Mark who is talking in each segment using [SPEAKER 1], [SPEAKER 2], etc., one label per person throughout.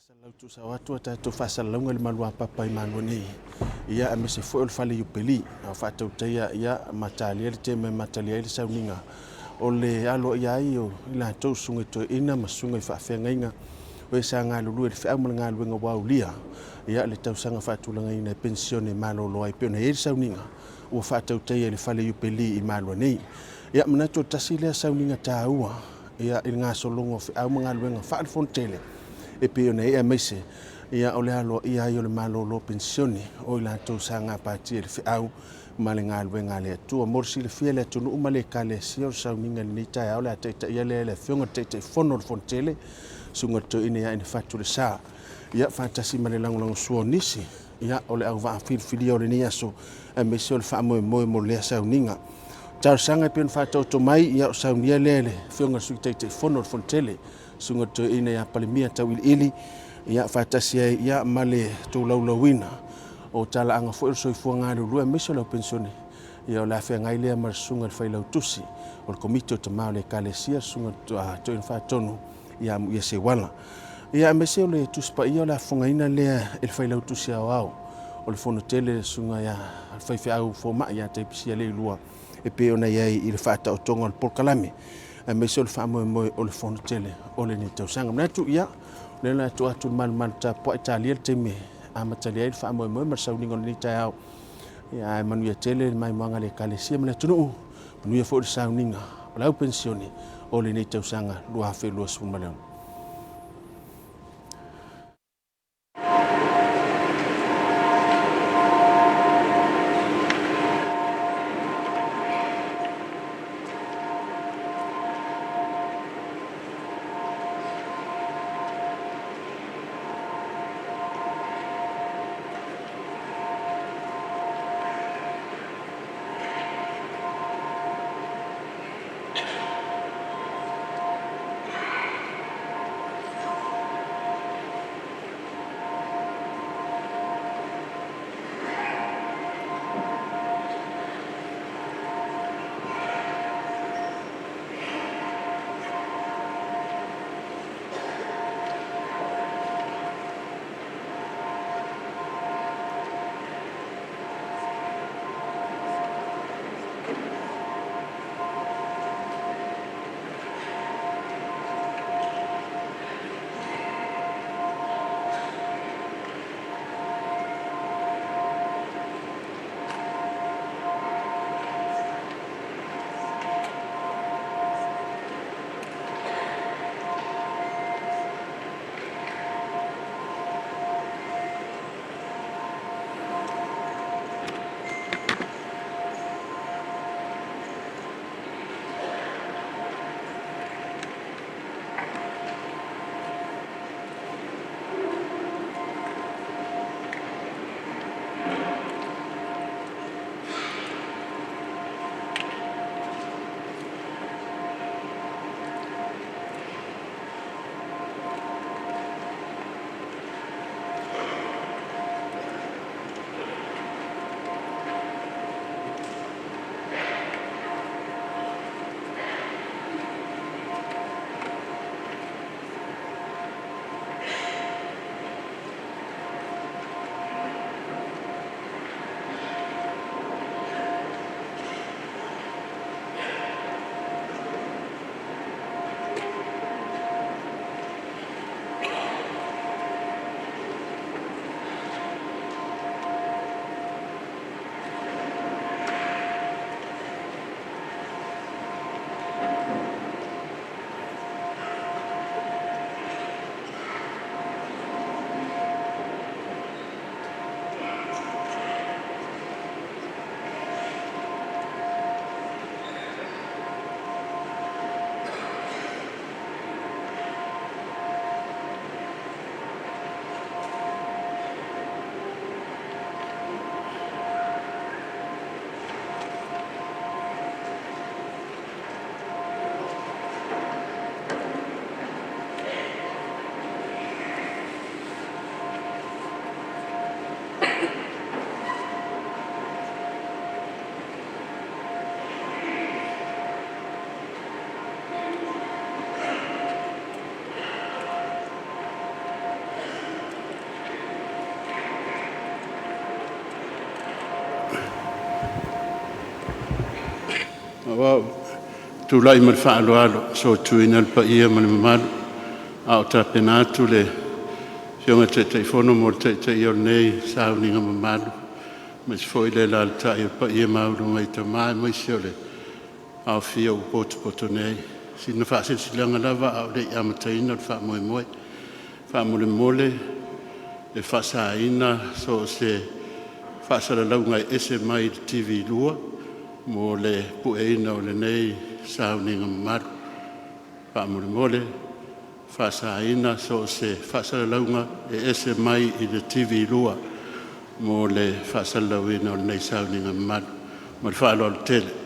[SPEAKER 1] Faasalalau tuusao atu a tatou faasalalauga i le maluapapa i Malua nei, ia aemaise foi o le fale Iupeli, a o faatautaia ia ma talia le tema e matalia ai le sauniga o le aloaia ai o i latou susuga i toeaiina ma susuga i faafeagaiga o e sa galulue i le feau ma le galuega ua aulia ia le tausaga faatulagaina e penisione malolo ai pei ona i ai le sauniga ua faatautaia i le fale Iupeli i Malua nei. Ia manatu o le tasi lea sauniga taua ia i le gasologa o feau ma galuega faale-fonotele e pei ona i ai aemaise ia o le aloaia ai o le malolo penisione o i latou sa gapatia i le feau ma le galuega a le Atua. Mo le silafia e le atunuu ma le Ekalesia o le sauniga i lenei taeao o le a taitaia lea e le Afioga i le Taitaifono o le Fonotele, Susuga i le Toeaina ia Ainefatu Lesa, ia faatasi ma le lagolagosua o nisi ia o le auvaa filifilia o lenei aso aemaise o le faamoemoe mo lea sauniga. Talosaga e pei ona faataoto mai, ia o saunia lea e le Afioga i le Sui Taitaifono o le Fonotele, Susuga i le Toeaina ia Palemia Tauiliili, ia faatasi ai ia ma le tolaulauina o talaaga foi o le soifua galulue aemaise o le au penisione, ia o le a feagai lea ma le Susuga i le Failautusi o le Komiti o Tama o le Ekalesia, Susuga i le Toeaina Faatonu ia Amuia Seuala. Ia aemaise o le Tusi Paia o le a fofogaina lea e le Failautusi Aoao o le Fonotele, le Susuga ia Faifeau Fomai ia Taipisia Leilua, e pei ona i ai i le faataotoga o le polokalame aemaise o le faamoemoe o le Fonotele o lenei tausaga. Manatu ia, o lea la tuu atu le malumalu tapuai talia le taimi e amatalia ai le faamoemoe ma le sauniga o lenei taeao. Ia ae manuia tele le maimoaga a le Ekalesia ma le atunuu, manuia foi le sauniga o le au penisione o lenei tausaga 2026.
[SPEAKER 2] Aoao. Tulai ma le faaaloalo e soituina le paia ma le mamalu a o tapena atu le Afioga i le Taitaifono mo le taitaiina o lenei sauniga mamalu, aemaise foi le alaalatai o le paia maualuga i Tama aemaise o le aofia ua potopoto nei. Sina faasilasilaga lava a o le i amataina le faamoemoe. Faamolemole e faasaina so o se faasalalauga e ese mai le TV2 mo le pueina o lenei sauniga mamalu. Faamolemole, faasaina so o se faasalalauga e ese mai le TV2 mo le faasalalauina o lenei sauniga mamalu. Ma le faaaloalo tele.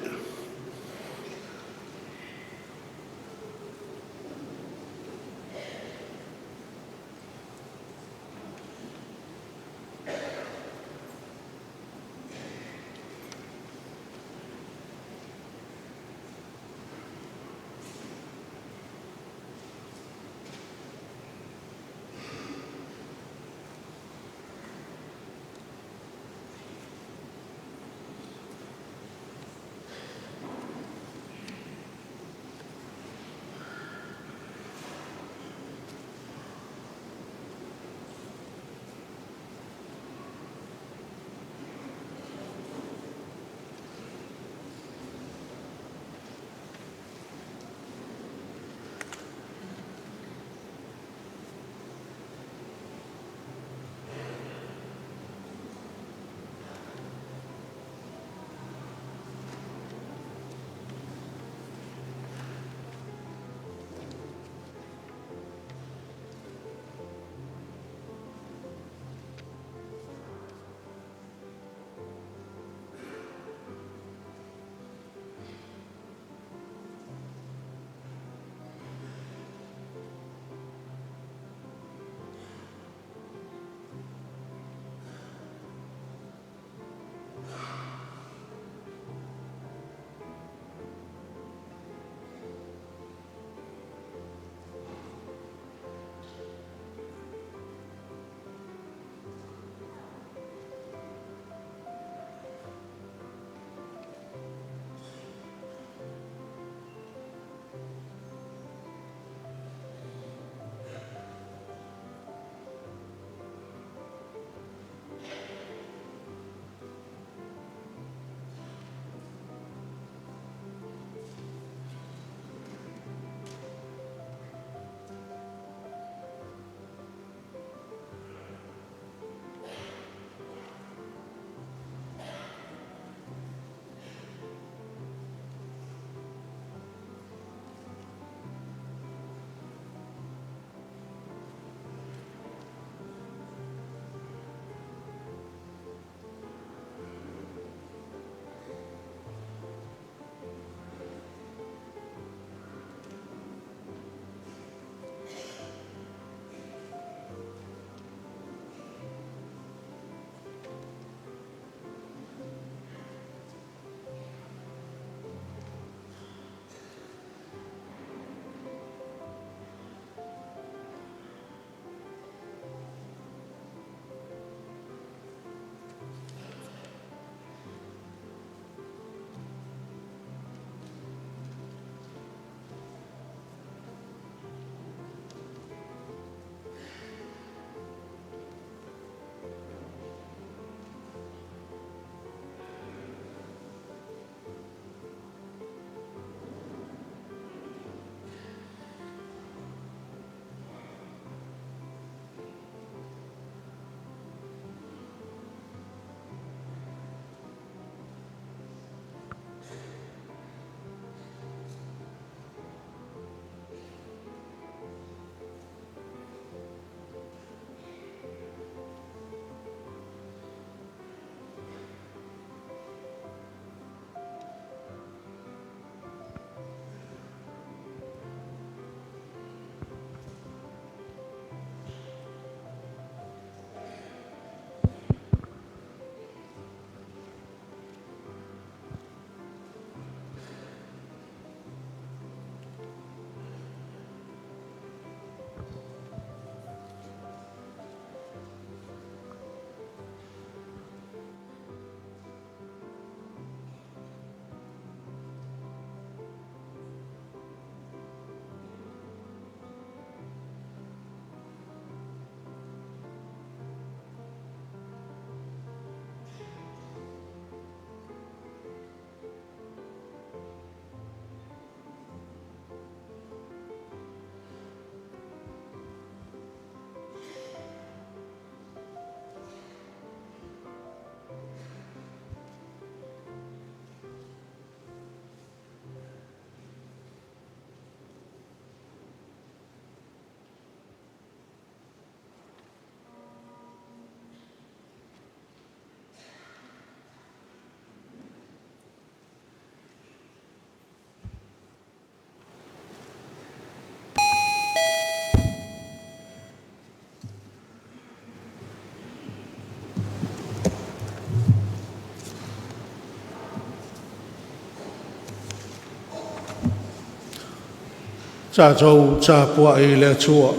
[SPEAKER 3] Tatou tapuai i le Atua.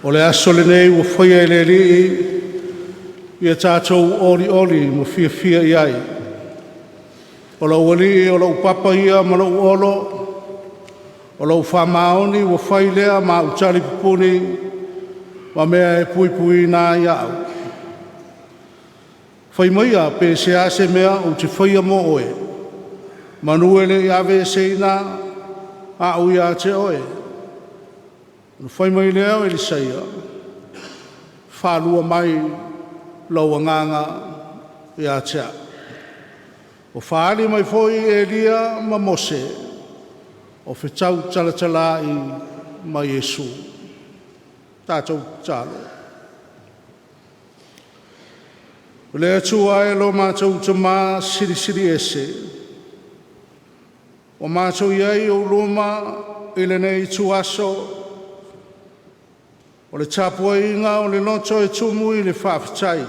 [SPEAKER 3] O le aso lenei ua faia e le Alii, ia tatou olioli ma fiafia i ai. O lou Alii o lou papa ia ma lou olo, o lou faamaoni ua fai lea ma ou talipupuni ma mea e puipuiina ai au. Fai maia pe seā se mea ou te faia mo oe, manu e le i aveeseina a'u ia te oe. Ona fai mai lea o Elisaia, faalua mai lou agaga ia te a'u. Ua faaali mai foi Elia ma Mose o fetautalatalaai ma Iesu. Tatou tatalo. O le Atua e lo matou Tama Silisili Ese, ua matou i ai i ou luma i lenei ituaso o le tapuaiga o le loto e tumu i le faafetai,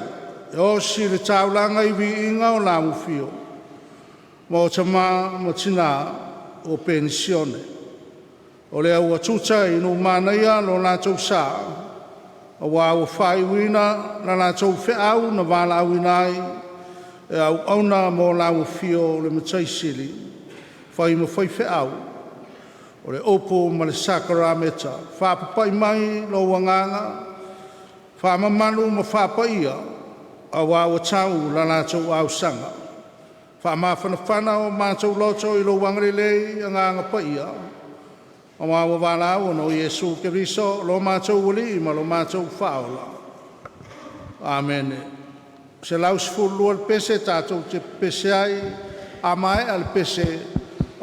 [SPEAKER 3] e osi le taulaga i viiga o le Afio ma o tama ma tinā ua penisione, o lea ua tuta i numanaia lo latou sa, auā ua faaiuina le latou feau na valaauina ai e auauna mo lau Afio le Matai Sili, fai ma faifeau, o le upu ma le sakaramaka. Faapapai mai lou Agaga, faamamalu ma faapaia, auā ua tau la latou ausaga. Faamafanafana o matou loto i lou agalelei Agaga Paia, aua ua valaau ona o Iesu Keriso lo matou Alii ma lo matou Faaola. Amene. 112 le pese tatou te pepese ai. A maea le pese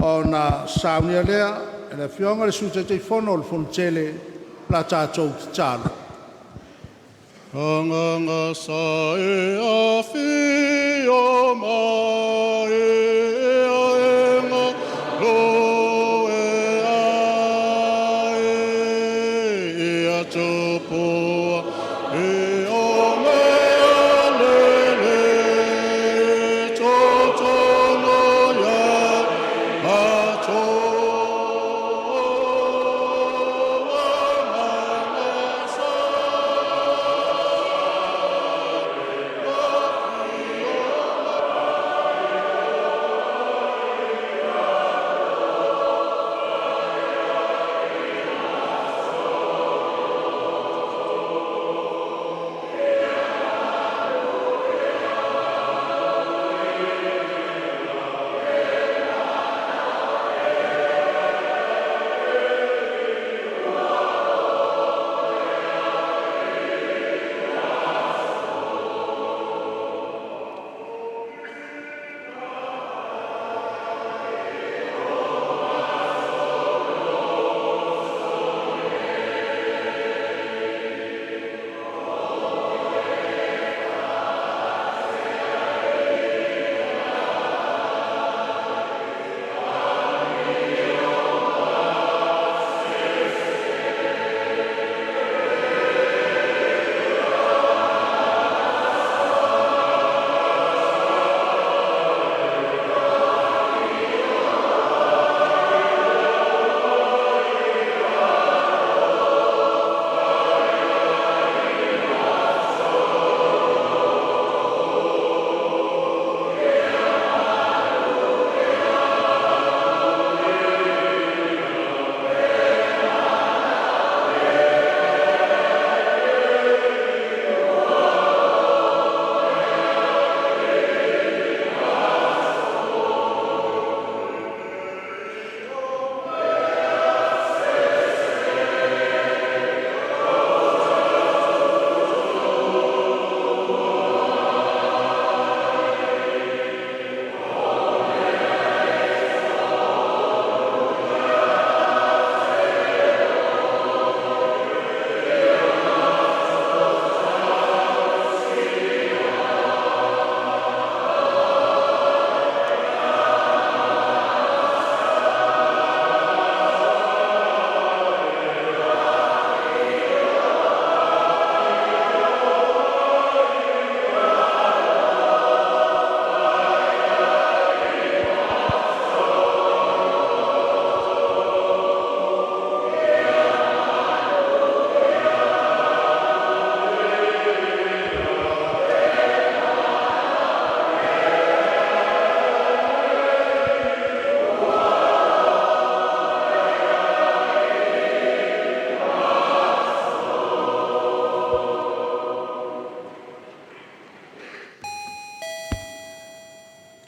[SPEAKER 3] ona saunia lea e le Afioga i le Sui Taitaifono o le Fonotele la tatou tatalo. Agaga sa e afio mai e galue ai ia Tupua i o mea lelei totonu ia matou. Agaga sa.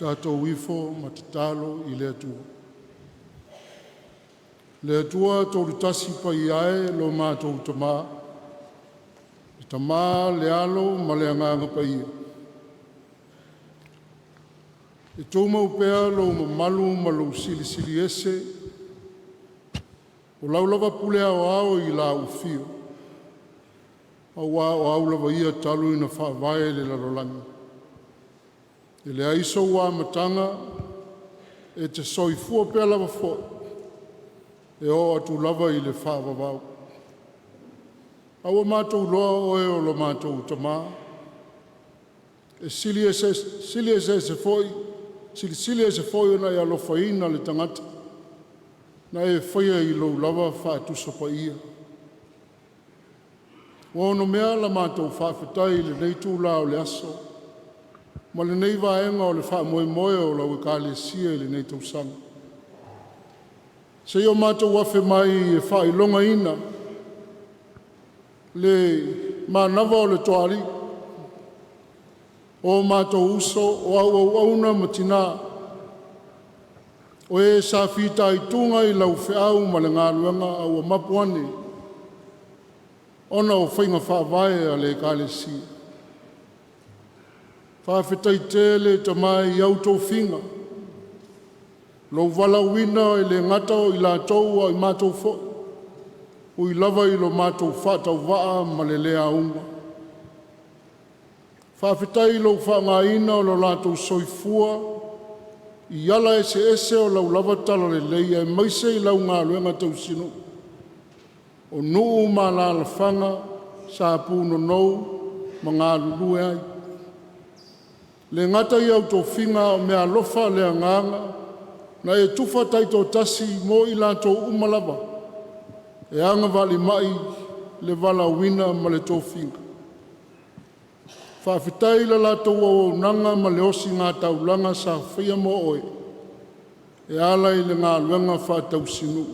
[SPEAKER 4] Tatou ifo ma tatalo i le Atua. Le Atua Tolu Tasi Paia e, lo matou Tama, le Tama, le Alo ma le Agaga Paia, e tumau pea lou mamalu ma lou Silisili Ese, o lau lava pule aoao i la Ua afio, aua o au lava ia talu ona faavae le lalolagi, e leai sou amataga, e te soifua pea lava foi e oo atu lava i le faavavau. A ua matou iloa o Oe o lo matou Tama, e sili eseese foi, silisili ese foi ona e alofaina le tagata na e faia i Lou lava faatusa paia. Ua onomea la matou faafetai i lenei itula o le aso ma lenei vaega o le faamoemoe o lau Ekalesia i lenei tausaga, seia o matou afe mai e faailogaina le manava o le Toalii, o matou uso, o au auauna ma tinā, o e sa fitaituga i lau feau ma le galuega a ua mapu ane ona o faiga faavae a le Ekalesia. Faafetai tele Tama i au tofiga, lou valaauina e le gata o i latou a o i matou foi, ui lava i lo matou faatauvaa ma le le auga. Faafetai i lou faaaogaina o lo latou soifua i ala eseese o lau lava talalelei aemaise i lau galuega tausinuu o nuu ma alaalafaga sa punonou ma galulue ai. E le gata i au tofiga, a o meaalofa a le Agaga na e tufa taitoatasi mo i latou uma lava e agavaa le valaauina ma le tofiga. Faafetai i le latou auaunaga ma le osigataulaga sa faia mo oe e ala i le galuega faatausinuu.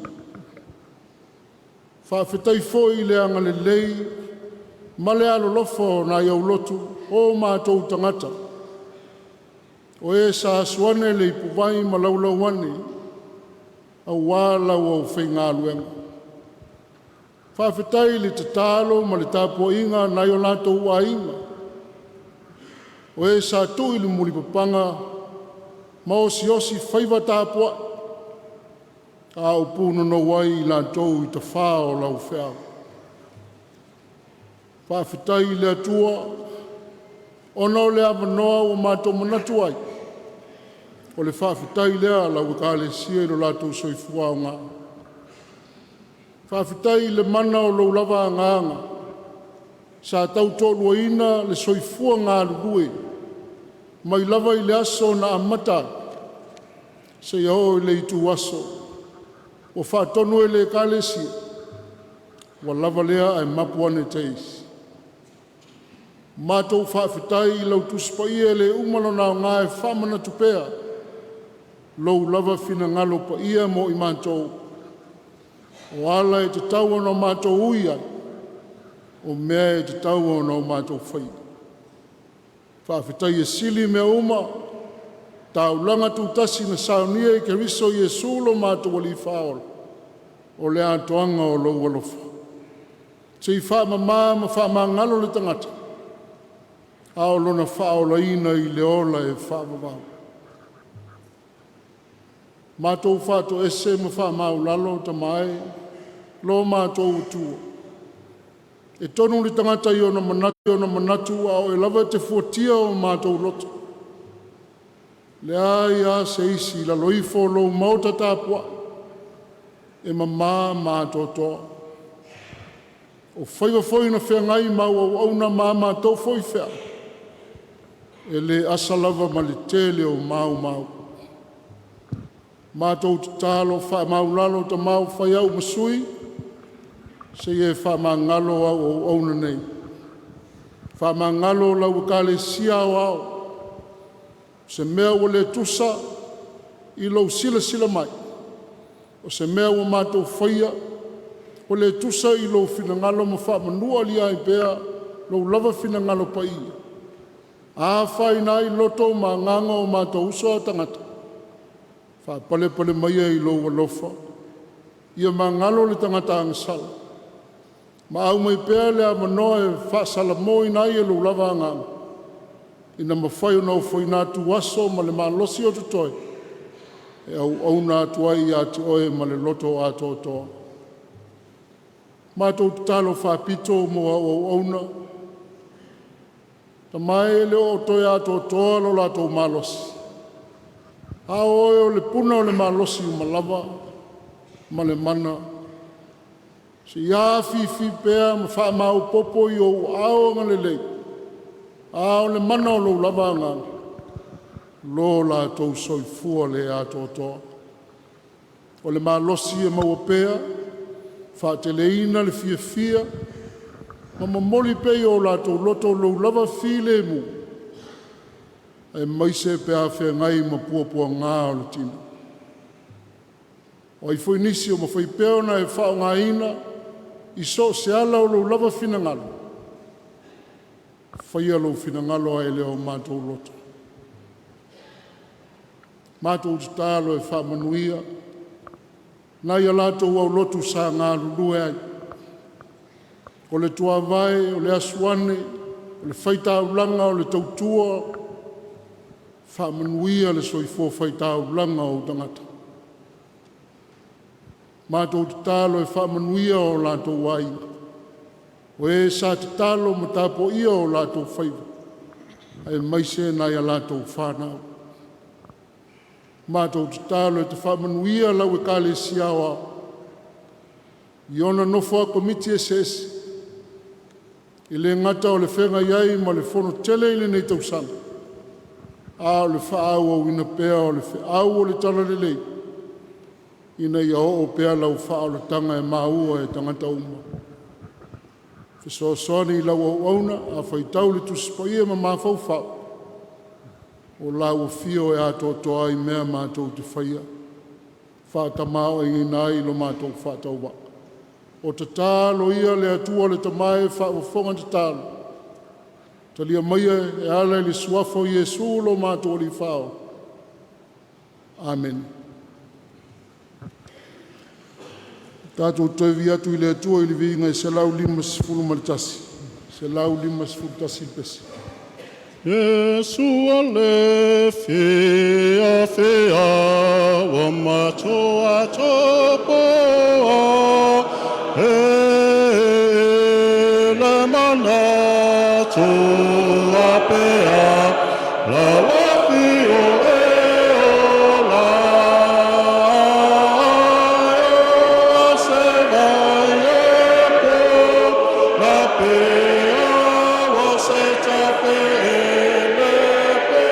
[SPEAKER 4] Faafetai foi i le agalelei ma le alolofa o nai aulotu o matou tagata o e sa asu ane le ipuvai ma laulau ane aua lau aufaigaluega. Faafetai i le tatalo ma le tapuaiga a nai o latou aiga, o e sa tui le mulipapaga ma osiosi faiva tapuai a o punonou ai i latou i tafa o lau feau. Faafetai i le Atua ona o le avanoa ua matou manatu ai, o le faafetai lea a lau Ekalesia i lo latou soifua aoga. Faafetai i le mana o lou lava Agaga sa tautoaluaina le soifua galulue mai lava i le aso na amata ai seia oo i le ituaso ua faatonu e le Ekalesia, ua lava lea ae mapu ane teisi. Matou faafetai i lau Tusi Paia e le uma lona aoga e faamanatu pea lou lava finagalo paia mo i matou, o ala e tatau ona matou ui ai, o mea e tatau ona matou faia. Faafetai e sili mea uma taulaga tutasi na saunia e Keriso Iesu lo matou Alii Faaola, o le atoaga o lou alofa. Seia faamama ma faamagalo le tagata, a o lona faaolaina i le ola e faavavau. Matou faatoese ma faamaualalo Tama e, lo matou Atua, e tonu le tagata i ona manatu, a o Oe lava e te fuatia o matou loto. E leai lava se isi i lalo ifo o lou maota tapuai e mama ma atoatoa. O faiva foi na feagai ma au auauna ma a matou foi feau, e le asa lava ma le tele o maumau. Matou tatalo faamaualalo Tama ua fai au ma sui, seia e faamagalo au auauna nei, faamagalo lau Ekalesia Aoao. O se mea ua le tusa i lou silasila mai, o se mea ua matou faia ua le tusa i lou finagalo ma faamanu alia ai pea lou lava finagalo paia, Afaina ai loto ma agaga o matou uso a tagata, faapalepale maia i Lou alofa, ia magalo le tagata agasala ma aumai pea le avanoa e faasalamoina ai e Lou lava Agaga, ina mafai ona ofoina atu aso ma le malosi o totoe e auauna atu ai ia te Oe ma le loto atoatoa. Matou tatalo faapito mo au auauna, Tama e, e le o toe atoatoa lo latou malosi, a o Oe o le puna o le malosi uma lava ma le mana. Se i afifi pea ma faamaopoopo i Ou aao agalelei, a o le mana o Lou lava Agaga lo latou soifua le atoatoa. O le malosi e maua pea, faateleina le fiafia ma momoli pea i o latou loto Lou lava filemu, aemaise pe a feagai ma puapuaga o le tino. O ai foi nisi o mafai pea ona e faaaogaina i so o se ala o Lou lava finagalo, faia Lou finagalo ae le o matou loto. Matou tatalo e faamanuia nai a latou aulotu sa galulue ai, o le tuavae, o le asu ane, o le faitaulaga, o le tautua, faamanuia le soifua faitaulaga o ou tagata. Matou tatalo e faamanuia o latou aiga, o e sa tatalo ma tapuaia o latou faiva aemaise nai a latou fanau. Matou tatalo e te faamanuia lau Ekalesia Aoao i ona nofoa komiti eseese, e le gata o le feagai ai ma le fono tele i lenei tausaga, a o le faaauauina pea o le feau o le Talalelei ina ia oo pea lau faaolataga e maua e tagata uma. Fesoasoani i lau auauna a faitau le Tusi Paia ma mafaufau, o lau afio e atoatoa ai mea matou te faia, faatamaoaigaina ai lo matou faatauvaa. O tatalo ia a le Atua le Tama e faafofoga tatalo, talia maia e ala i le Suafa o Iesu lo matou Alii Faaola. Amene. Tatou toe vivii atu i le Atua i le viiga e 151, 151 le pese. Iesu ale fia fia ua matua tupua e le manatu apea lau afio e ola e se vai e po la pea o se tafe e le pe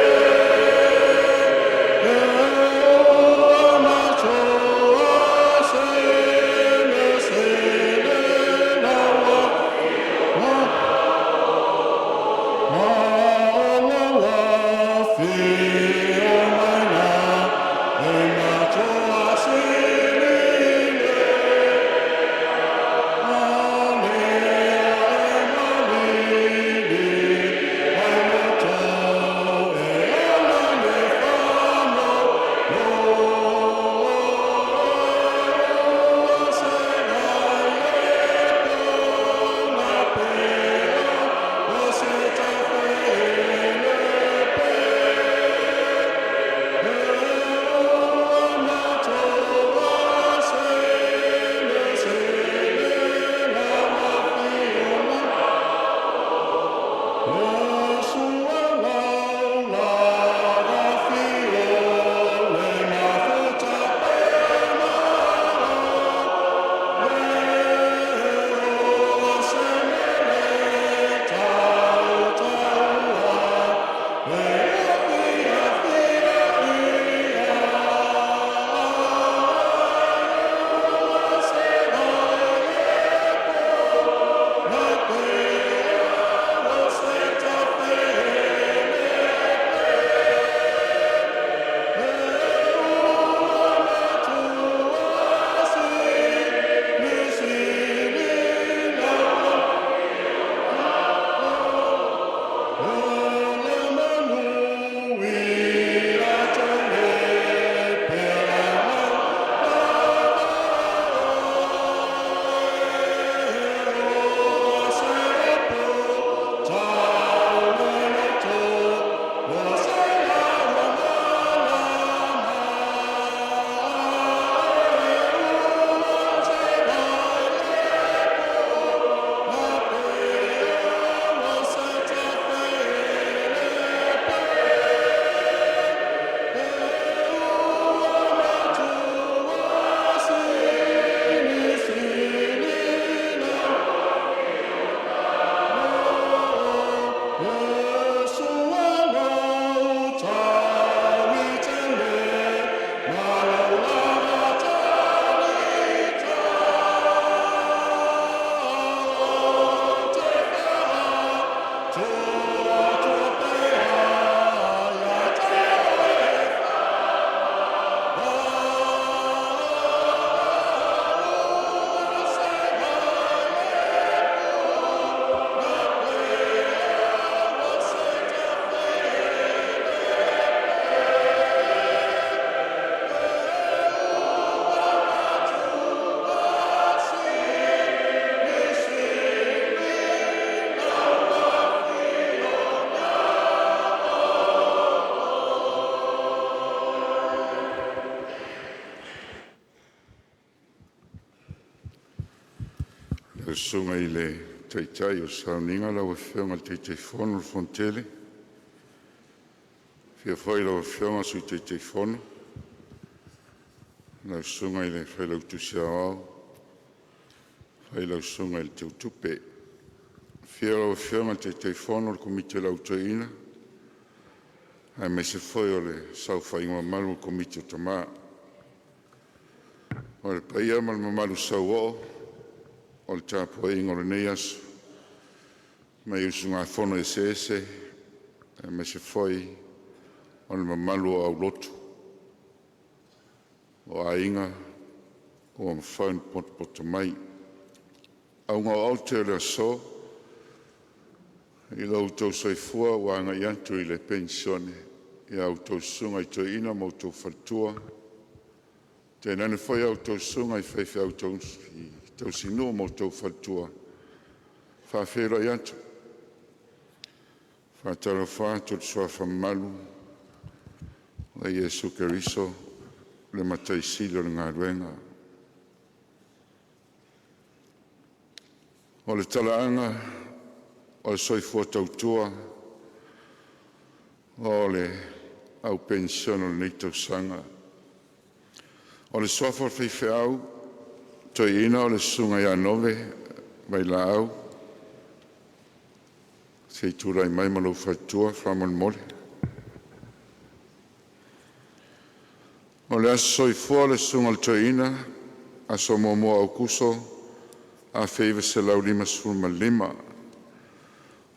[SPEAKER 5] Susuga i le Taitai o Sauniga lau Afioga i le Taitaifono o le Fonotele, afio foi lau Afioga i le Sui Taitaifono, lau Susuga i le Failautusi Aoao faapea lau Susuga i le Teutupe. Afio lau Afioga i le Taitaifono o le Komiti a le Au Toeaina aemaise foi o le saofaiga mamalu a le Komiti o Tama. O le paia ma le mamalu sauoo o le tapuaiga o lenei aso mai usugafono eseese aemaise foi o le mamalu o aulotu o aiga ua mafai ona potopoto mai. Auga o aute o le aso i lo outou soifua ua agai atu i le penisione i a outou susuga i toeaina ma outou faletua, tainane foi a outou susuga i faifeau tausinuu ma outou faletua. E faafeiloai atu, e faatalofa atu i le suafa mamalu o Iesu Keriso o le Matai Sili o le galuega. O le talaaga o le soifua tautua o le au penisione o lenei tausaga, o le suafa o le faifeau toeaina o le susuga ia Nove Vailaau. Se i tulai mai ma lou faletua faamolemole. O le aso soifua o le susuga i le toeaina, aso 1 Aokuso 1955.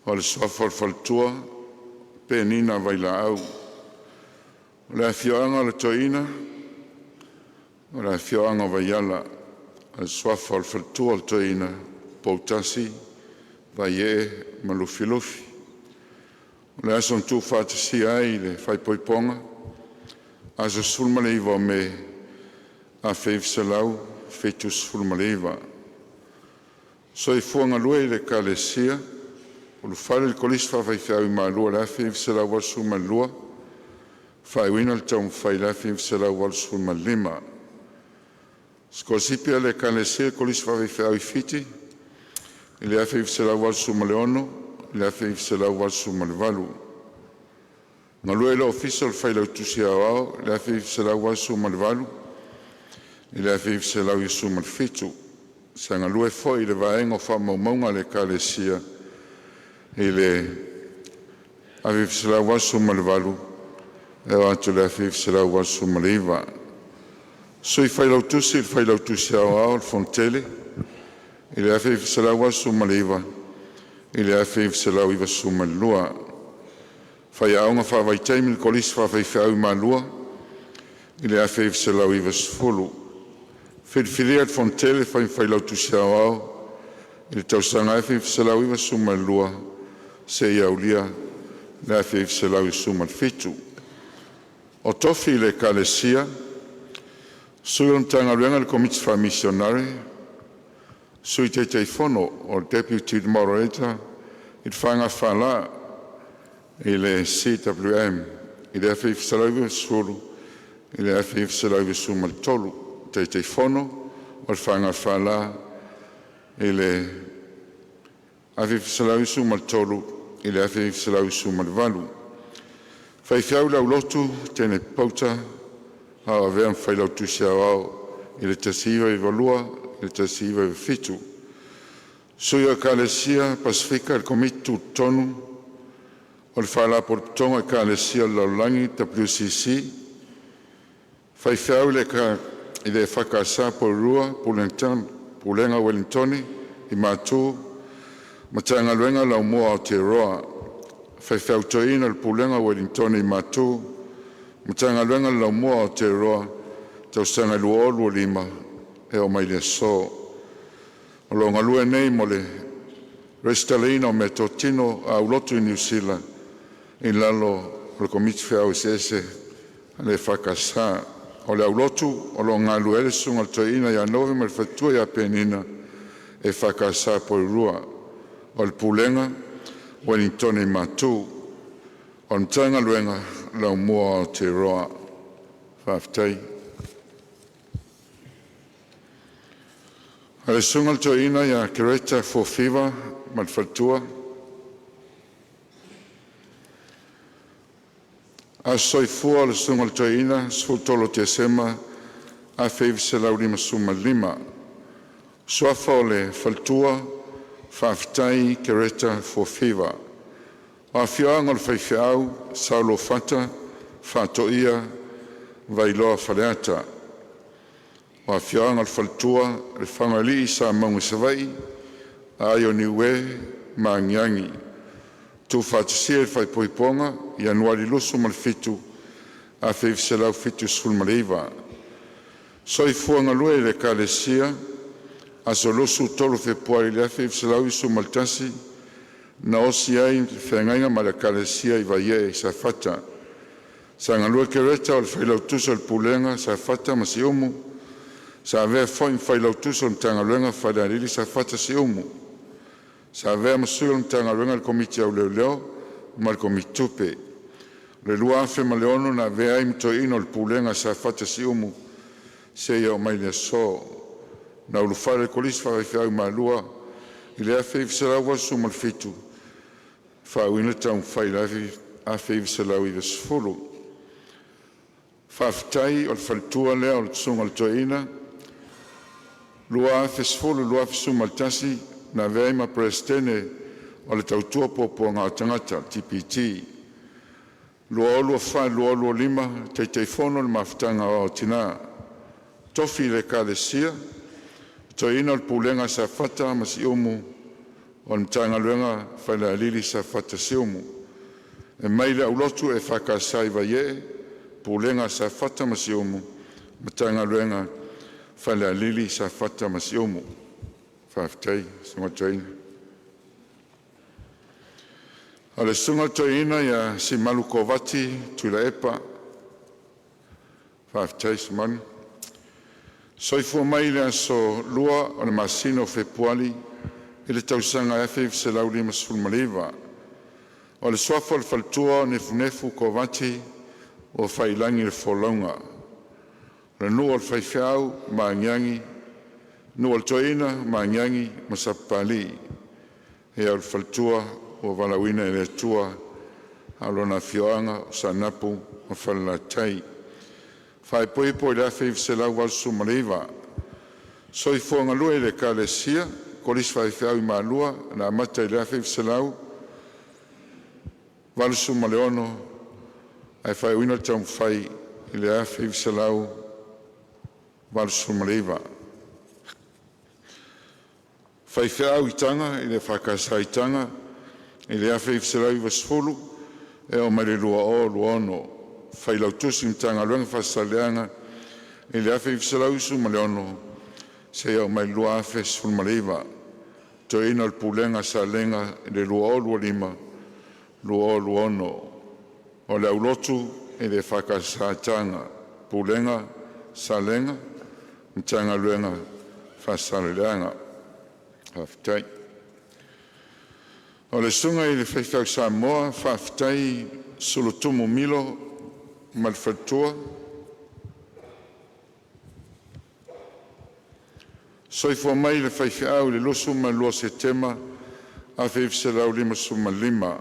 [SPEAKER 5] O le suafa o le faletua, Penina Vailaau. O le afioaga o le toeaina, o le afioaga o Vaiala. O le suafa o le faletua o le toeaina, Poutasi Vaiee ma Lufilufi. O le aso na tuufaatasia ai le faaipoipoga, aso 19 o Me 1979. Soifua galue i le Ekalesia, ulufale i le Kolisi Faafaifeau i Malua i le 1982, faaiuina le taumafai i le 1985. Sikolasipi a le Ekalesia i le Kolisi Faafaifeau i Fiti i le 1986 i le 1988. Galue i le Ofisa o le Failautusi Aoao i le 1988 i le 1997. Sa galue foi i le Vaega o Faamaumauga a le Ekalesia i le 1988 e oo atu i le 1989. Sui Failautusi o le Failautusi Aoao o le Fonotele i le 1989 i le 1992. Faiaoga faavaitaimi i le Kolisi Faafaifeau i Malua i le 1990. Filifilia e le Fonotele e fai ma Failautusi Aoao i le tausaga e 1992 seia aulia le 1997. O tofi i le Ekalesia: Sui o le Matagaluega i le Komiti Faamisionare, Sui Taitaifono (Deputy Moderator) i le Faiga Faalā i le CWM i le 1990 i le 1993, Taitaifono o le Faiga Faalā i le 1993 i le 1998. Faifeau le aulotu Teine Pauta a o avea ma Failautusi Aoao i le 1992 i le 1997. Sui o Ekalesia Pasefika i le Komiti Tutotonu o le Faalapotopotoga o Ekalesia o le Lalolagi WCC, Faifeau i le EFKS Porirua, Pulega o Ueligitone i Matu Matagaluega Laumua a Aotearoa. Faifeau Toeaina i le Pulega o Ueligitone i Matu, Matagaluega le Laumua a Aotearoa, tausaga e 2025 e oo mai le aso. O lo o galue nei mo le resitalaina o meatotino a aulotu i Niu Sila i lalo o le Komiti Feau Eseese a le EFKS. O le aulotu o loo galulue ai le susuga i le toeaina ia Nove ma le faletua ia Penina, EFKS Porirua. O le Pulega o Ueligitone i Matu. O le Matagaluega Laumua a Aotearoa. Faafetai. Le Susuga i le Toeaina ia Kereta Fuafiva ma le faletua. Aso soifua o le Susuga i le Toeaina 13 Tesema 1955. Suafa o le Faletua: Faafetai Kereta Fuafiva. O Afioaga o le faifeau: Saoluafata, Faatoia, Vailoa Faleata. O Afioaga o le Faletua: Lefagaalii Samauga Savaii, Aai o Niue ma Agiagi. Tuufaatasia i le faaipoipoga Ianuari 27, 1979. Soifua galue i le Ekalesia. Aso 23 o Fepuari 1991 na osi ai le feagaiga ma le Ekalesia i Vaiee i Safata. Sa galue Kereta o le failautusi o le Pulega a Safata ma Siumu. Sa avea foi ma failautusi o le Matagaluega Falealili Safata Siumu. Sa avea ma sui o le Matagaluega i le Komiti o Leoleo ma le Komiti Tupe. O le 2006 na avea ai ma toeaina o le Pulega a Safata Siumu seia oo mai le aso. Na ulufale i le Kolisi Faafaifeau i Malua i le 1987, faauuina taumafai i le 1990. Faafetai o le faletua lea o le susuga i le toeaina. 2010-2011 na avea ai ma Peresetene o le Tautua Puapuaga o Tagata TPT. 2024-2025 Taitaifono o le Mafutaga Aoao a Tinã. Tofi i le Ekalesia. Toeaina o le Pulega a Safata ma Siumu o le Matagaluega Falealili Safata Siumu. E mai le aulotu EFKS i Vaiee, Pulega a Safata ma Siumu, Matagaluega Falealili Safata ma Siumu. Faafetai le susuga. O le susuga i le toeaina ia Semalu Kovati Tuilaepa. Faafetai Semalu. Soifua mai le aso 2 o le masina o Fepuari i le tausaga e 1959. O le suafa o le faletua o Nefunefu Kovati ua faiilagi le folauga. O le nuu o le faifeau Magiagi, nuu o le toeaina Magiagi ma Sapapalii. Ia o le faletua ua valaauina e le Atua, a o lona afioaga o Saanapu ma Falelatai. Faaipoipo i le 1989. Soifua galue i le Ekalesia, Kolisi Faifeau i Malua na amata i le 1986 ae faaiuina le taumafai i le 1989. Faifeau i Taga i le EFKS i Taga i le 1990 e oo mai le 2026. Failautusi o le Matagaluega Faasaleleaga i le 1996 seia oo mai le 2019. Toeaina o le Pulega a Salega i le 2025-2026. O le aulotu i le EFKS i Taga, Pulega Salega, Matagaluega Faasaleleaga. Faafetai. O le susuga i le faifeau Samoa, faafetai Sulutumu Milo ma le faletua. Soifua mai le faifeau i le 22 o Setema 1955.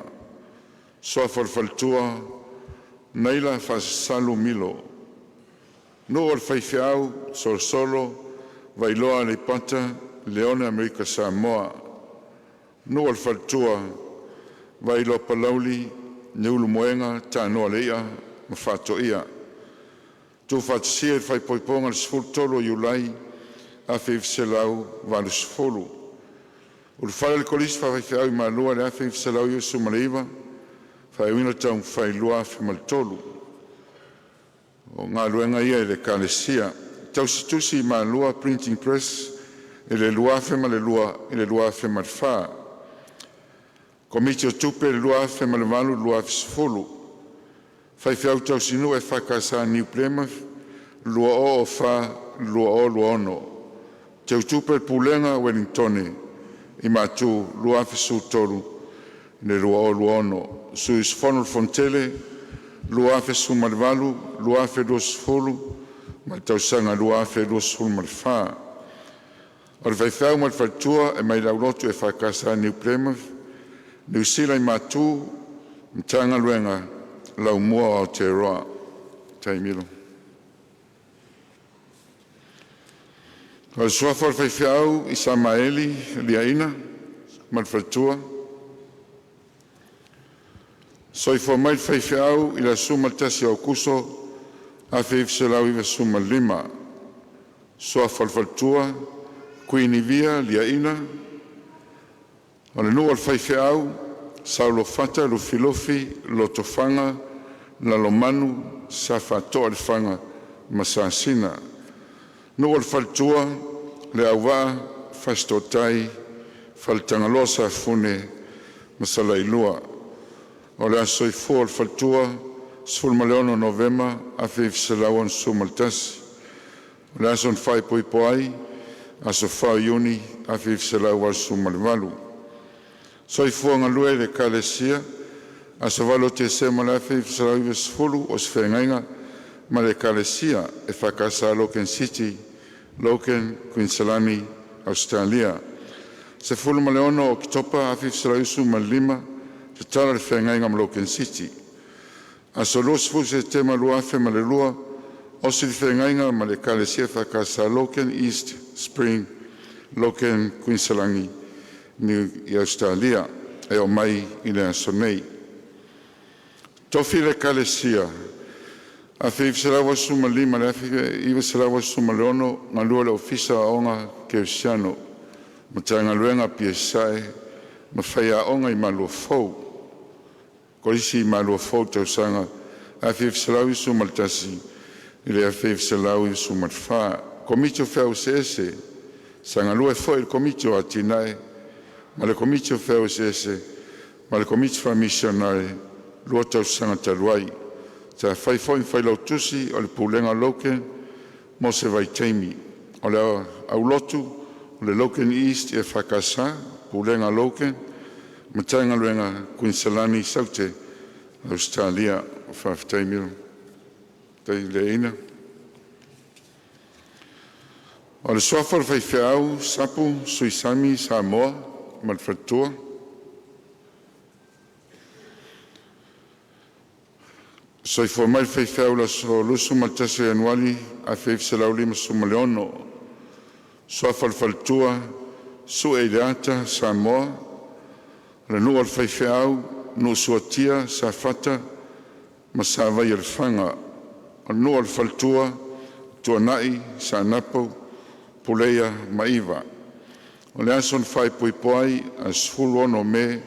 [SPEAKER 5] Suafa o le faletua: Naila Faasasalu Milo. Nuu o le faifeau Solosolo, Vailoa Aleipata, Leone Amerika Samoa. Nuu o le faletua: Vailoa Palauli, Leulumoega, Tanoa ma Faatoia. Tuufaatasia i le faaipoipoga i le 13 o Iulai 1980. Ulufale le Kolisi Faafaifeau i Malua i le 1999, faaiuina taumafai i le 2003. O galuega ia i le Ekalesia. Tausi tusi i Malua Printing Press i le 2002 i le 2004. Komiti o Tupe i le 2008 i le 2010. Faifeau tausinuu EFKS Niu Plemauth 2004-2026. Teutupe o le Pulega a Ueligitone i Matu 2013 i le 2026. Sui usufono o le Fonotele 2018-2020 ma le tausaga 2024. O le faifeau ma le faletua e mai le aulotu EFKS Niu Plemouth, Niu Sila i Matu Matagaluega Laumua o Aotearoa. Faafetai Milo. O le suafa o le faifeau Samaeli Liaina ma le faletua. Soifua mai le faifeau i le aso 11 Aokuso 1995, suafa o le faletua Kuinivia Liaina. O le nuu o le faifeau Saulofata, Lufilufi, Lotofaga, Lalomanu, Safaatoa i Lefaga ma Sasina. Nuu o le faletua: Leauvaa, Fasitootai, Faletagaloa Safune ma Salailua. O le aso soifua o le faletua: 16 Novema 1961. O le aso na faaipoipo ai: aso 4 Iuni 1988. Soifua galue i le Ekalesia. Aso 8 Tesema o le 1990 o se feagaiga ma le Ekalesia EFKS Logan City, Logan, Kuiniselani, Ausetalia. 16 Oketopa 1995, tatala le feagaiga ma Logan City. Aso 20 Setema 2002, osi le feagaiga ma le Ekalesia EFKS Logan East Spring, Logan, Kuiniselani, Ausetalia e oo mai i le aso nei. Tofi le Ekalesia 1985 i le 1986, galue i le Ofisa o Aoga Kerisiano, Matagaluega Apia Sasae ma faiaoga i Maluafou Kolisi i Maluafou i le tausaga 1991 i le 1994. Komiti o Feau Eseese, sa galue foi i le Komiti o Atinae ma le Komiti o Feau Eseese ma le Komiti Faamisionare 2 tausaga talu ai. Sa fai foi ma failautusi o le Pulega o Logan mo se vaitaimi. O le aulotu o le Logan East EFKS, Pulega a Logan, Matagaluega Kuiniselani Saute Ausetalia. Faafetai Milo, faafetai Liaina. O le suafa o le faifeau Sapu Suisami Samoa ma le faletua. Soifua mai le faifeau i le aso 21 Ianuari 1956, suafa o le faletua Sueileata Samoa. O le nuu o le faifeau Nuusuatia, Safata ma Savaialefaga. O le nuu o le faletua Tuanai Saanapu, Puleia ma Iva. O le aso na faaipoipo ai, aso 16 Me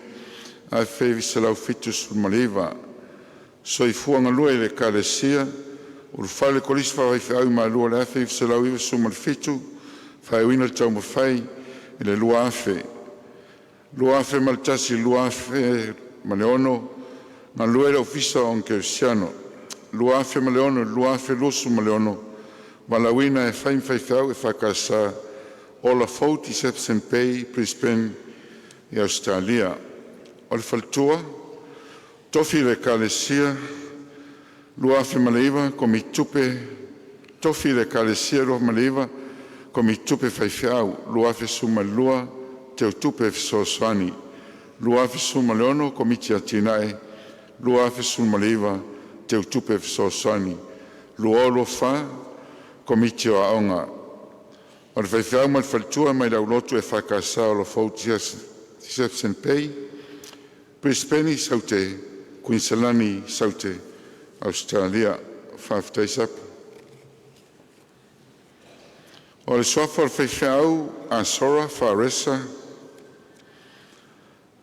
[SPEAKER 5] 1979. Soifua galue i le Ekalesia. Ulufale le Kolisi Faafaifeau i Malua i le 1997, faaiuina le taumafai i le 2000. 2001 i le 2006, galue i le Ofisa o Aoga Kerisiano. 2006 i le 2026, valaauina e fai ma faifeau EFKS Ola Fou Deception Bay, Brisbane, Ausetalia. O le faletua, Tofi i le Ekalesia 2009 Komiti Tupe, Tofi i le Ekalesia 2009 Komiti Tupe Faifeau, 2012 Teutupe Fesoasoani, 2016 Komiti Atinae, 2019 Teutupe Fesoasoani, 2024 Komiti o Aoga. O le faifeau ma le faletua mai le aulotu EFKS o Alofa Deception Bay, Perisepeni Saute, Kuiniselani Saute, Ausetalia. Faafetai Sapu. O le suafa o le faifeau Asora Faresa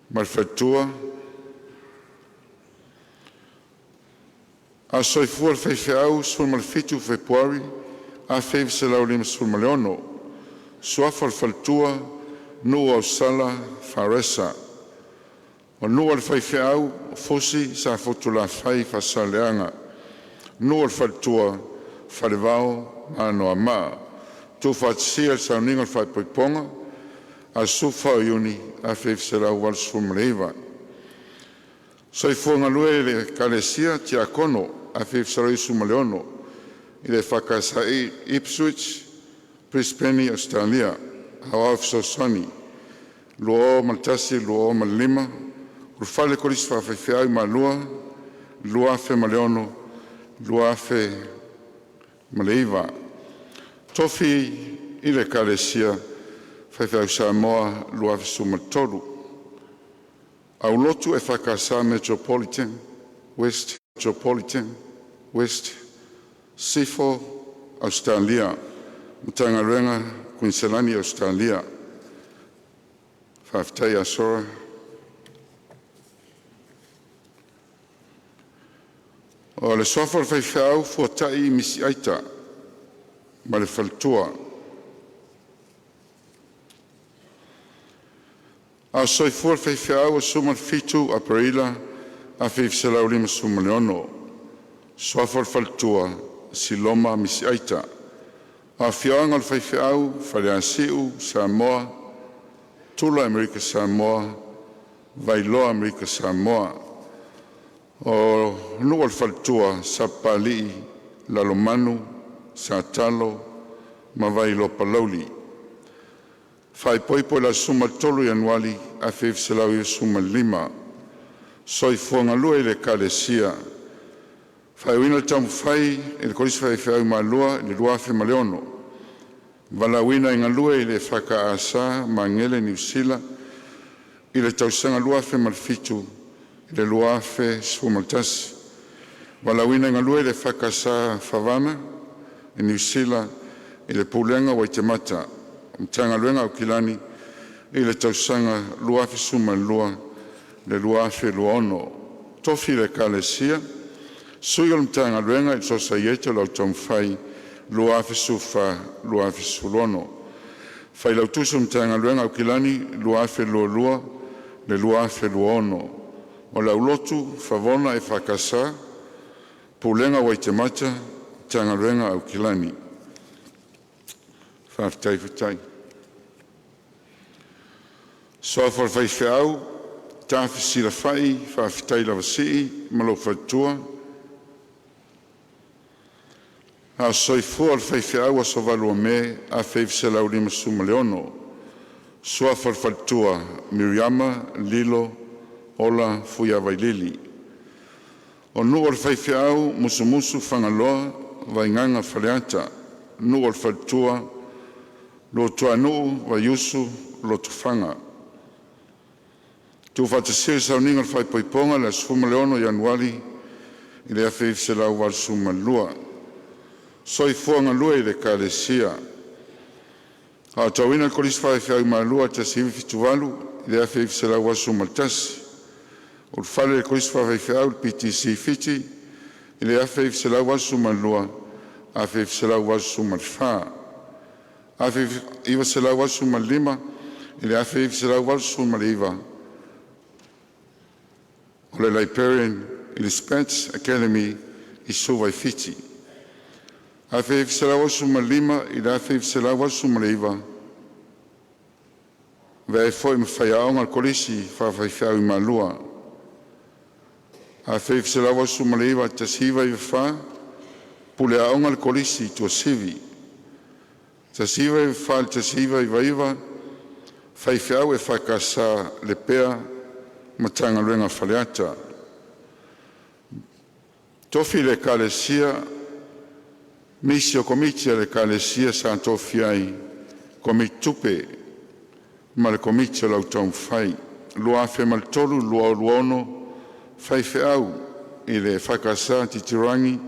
[SPEAKER 5] ma le faletua. Aso soifua le faifeau 17 Fepuari 1956, suafa o le faletua Nuuausala Faresa. O le nuu o le faifeau Fusi Safotulafai Faasaleleaga. Nuu o le faletua Falevao ma Anoamaa. Tuufaatasia le sauniga o le faaipoipoga aso 14 Iuni 1989. Soifua galue i le Ekalesia Tiakono 1996 i le EFKS Ipswich, Brisbane, Ausetalia. Aoao Fesoasoani 2001-2005, Ulufale le Kolisi Faafaifeau i Malua 2006-2009. Tofi i le Ekalesia Faifeau Samoa 2013. Aulotu EFKS Metropolitan West Metropolitan West Sifo Ausetalia Matagaluega Koiniselani Ausetalia. Faafetai Asoa. O le suafa o le faifeau Fuatai Misi Aita ma le faletua. A o soifua le faifeau aso 17 Aperila 1956, suafa o le faletua Siloma Misi Aita. O afioaga o le faifeau Faleasiu, Samoa, Tula Amerika Samoa, Vailoa Amerika Samoa. O nuu o le faletua: Sapapalii, Lalomanu, Satalo ma Vailoa Palauli. Faaipoipo i le aso 13 Ianuali 1995. Soifua galue i le Ekalesia. Faaiuina le taumafai i le Kolisi Faifeau i Malua i le 2006, valaauina e galue i le EFKS Magele Niu Sila i le tausaga 2007-2011. Valaauina e galue i le EFKS Favana, Niu Sila i le Pulega o Waitemata. Matagaluega Aukilani i le tausaga 2012-2026. Tofi i le Ekalesia: Sui o le Matagaluega i le Sosaiete o le Au Taumafai 2014-2016, Failautusi o le Matagaluega Aukilani 2022-2026. O le aulotu Favona EFKS, Pulega o Waitemata, Matagaluega Aukilani. Faafetai tatalo. Suafa o le Faifeau Tafi Silafai Faafetai Lavasii ma lou faletua. A o soifua le faifeau aso 8 Me 1956, suafa o le faletua Miriama Lilo Ola Fuiavailili. O nuu o le faifeau Musumusu Fagaloa Vaigaga Faleata. Nuu o le faletua: Luatuanuu Vaiusu Lotofaga. Tuufaatasia le sauniga o le faaipoipoga o le aso 16 Ianuali 1982. Soifua galue i le Ekalesia. Aotauina le Kolisi Faifeau i Malua 1978 i le 1981. Ulufale le Kolisi Faafaifeau PTC i Fiti i le 1982 1984. 1985 i le 1989 o le Librarian i le Spats Academy i Suva i Fiti. 1985 i le 1989, avea ai foi ma faiaoga o le Kolisi Faafaifeau i Malua. 1989 i le 1994, pule aoga i le Kolisi i Tuasivi. 1994 i le 1999, faifeau EFKS Lepea Matagaluega Faleata. Tofi i le Ekalesia Nisi o Komiti a le Ekalesia sa tofia ai: Komiti Tupe ma le Komiti o le Autaumafai. 2003-2026 Faifeau i le EFKS Titirangi,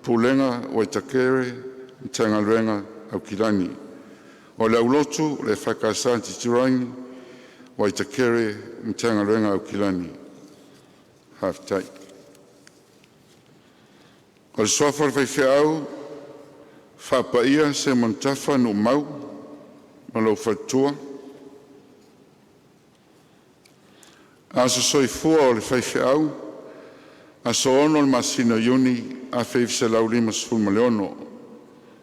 [SPEAKER 5] Pulega Waitakere Matagaluega Aukilani. O le aulotu o le EFKS Titirangi, Waitakere Matagaluega Aukilani. Faafetai. O le suafa o le faifeau Faapaia Seumanutafa Numau ma lou faletua. Aso soifua o le faifeau: Aso 6 o le masina o Iuni 1956,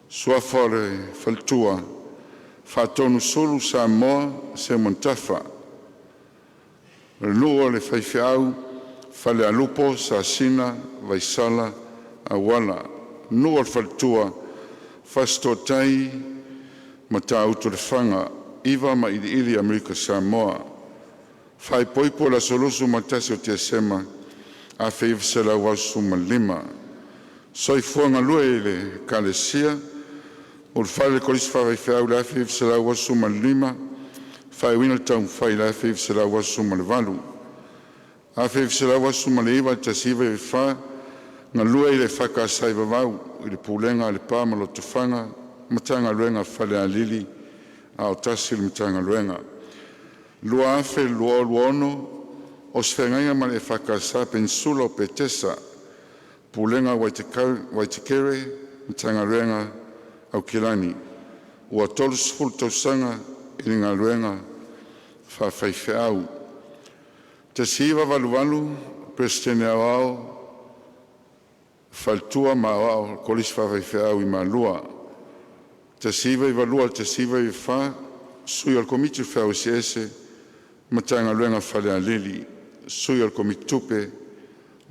[SPEAKER 5] suafa o le faletua Faatonesulu Samoa Seumanutafa. O le nuu o le faifeau Falealupo Sasina Vaisala Auala. Nuu o le faletua Fasitootai Matautu Lefaga. Iva ma Iliili Amerika Samoa. Faaipoipo i le aso 21 o Tesema 1985. Soifua galue i le Ekalesia. Ulufale i le Kolisi Faafaifeau i le 1985, faaiuina le taumafai i le 1988. 1989 i le 1994, galue i le EFKS i Vavau i le Pulega a Lepa ma Lotofaga, Matagaluega Falealili a o tasi le Matagaluega. 2026, o se feagaiga ma le EFKS Penisula o Petesa, Pulega a Waitekere, Matagaluega Aukilani. Ua 30 tausaga i le galuega faafaifeau. 1988, Peresetene Aoao, Faletua ma Aoao o le Kolisi Faafaifeau i Malua. 1992 i le 1994, Sui o le Komiti o Feau Eseese Matagaluega Falealili, Sui o le Komiti Tupe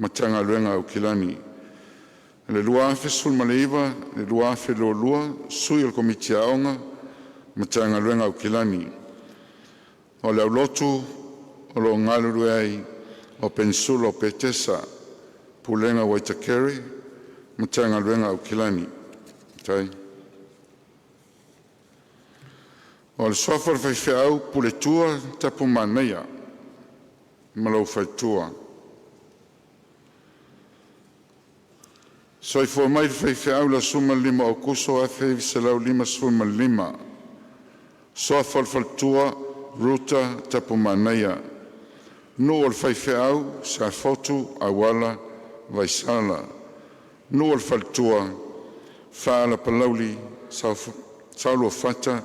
[SPEAKER 5] Matagaluega Aukilani. 2019 i le 2022, Sui o le Komiti Aoga Matagaluega Aukilani. O le aulotu o loo galulue ai o Penisula o Petesa, Pulega o Waitakere, Matagaluega Aukilani. O le suafa o le faifeau Puletua Tapumanaia ma lou faletua. Soifua mai le faifeau le Aso 15 Aokuso 1955, suafa o le faletua Ruta Tapumanaia, nuu o le faifeau Safotu Auala Vaisala, nuu o le faletua Faala Palauli Saoluafata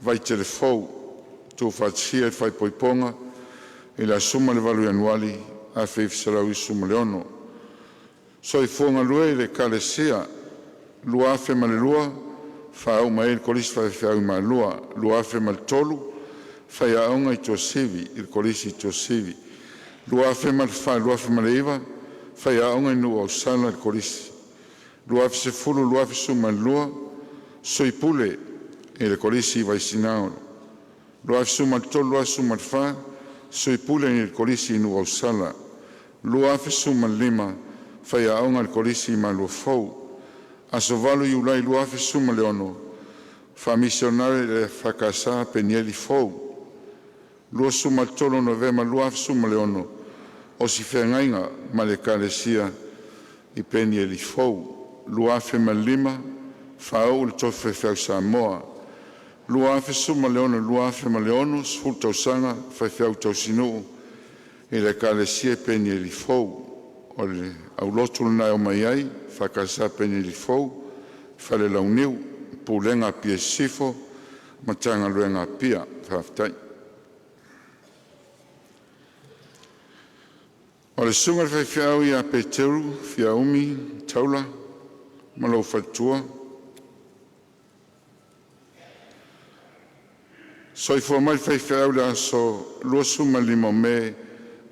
[SPEAKER 5] Vaitele Fou, tuufaatasia i le faaipoipoga i le aso 18 Ianuali 1996. Soifua galue i le Ekalesia. 2002, faauma ai le Kolisi Faifeau i Malua. 2003, faiaoga i Tuasivi i le Kolisi i Tuasivi. 2004 i le 2009, faiaoga i Nuu Ausala i le Kolisi. 2010-2012, Sui Pule i le Kolisi i Vaisigano. 2013-2014, Sui Pule i le Kolisi i Nuu Ausala. 2015, Faiaoga i le Kolisi i Maluafou. Aso 8 Iulai 2016, faamisionare i le EFKS Penieli Fou. 23 o Novema 2016, o si feagaiga ma le Ekalesia i Penieli Fou. 2005, faauu le Tofi Faifeau Samoa. 2016-2006, 10 tausaga faifeau tausinuu i le Ekalesia Penieli Fou. O le aulotu lena e omai ai EFKS Penieli Fou, Falelauniu, Pulega Apia Sisifo Matagaluega Apia. Faafetai. O le susuga i le faifeau ia Peteru Fiaumi Taula ma lou faletua. Soifua mai le faifeau i le aso 25 Me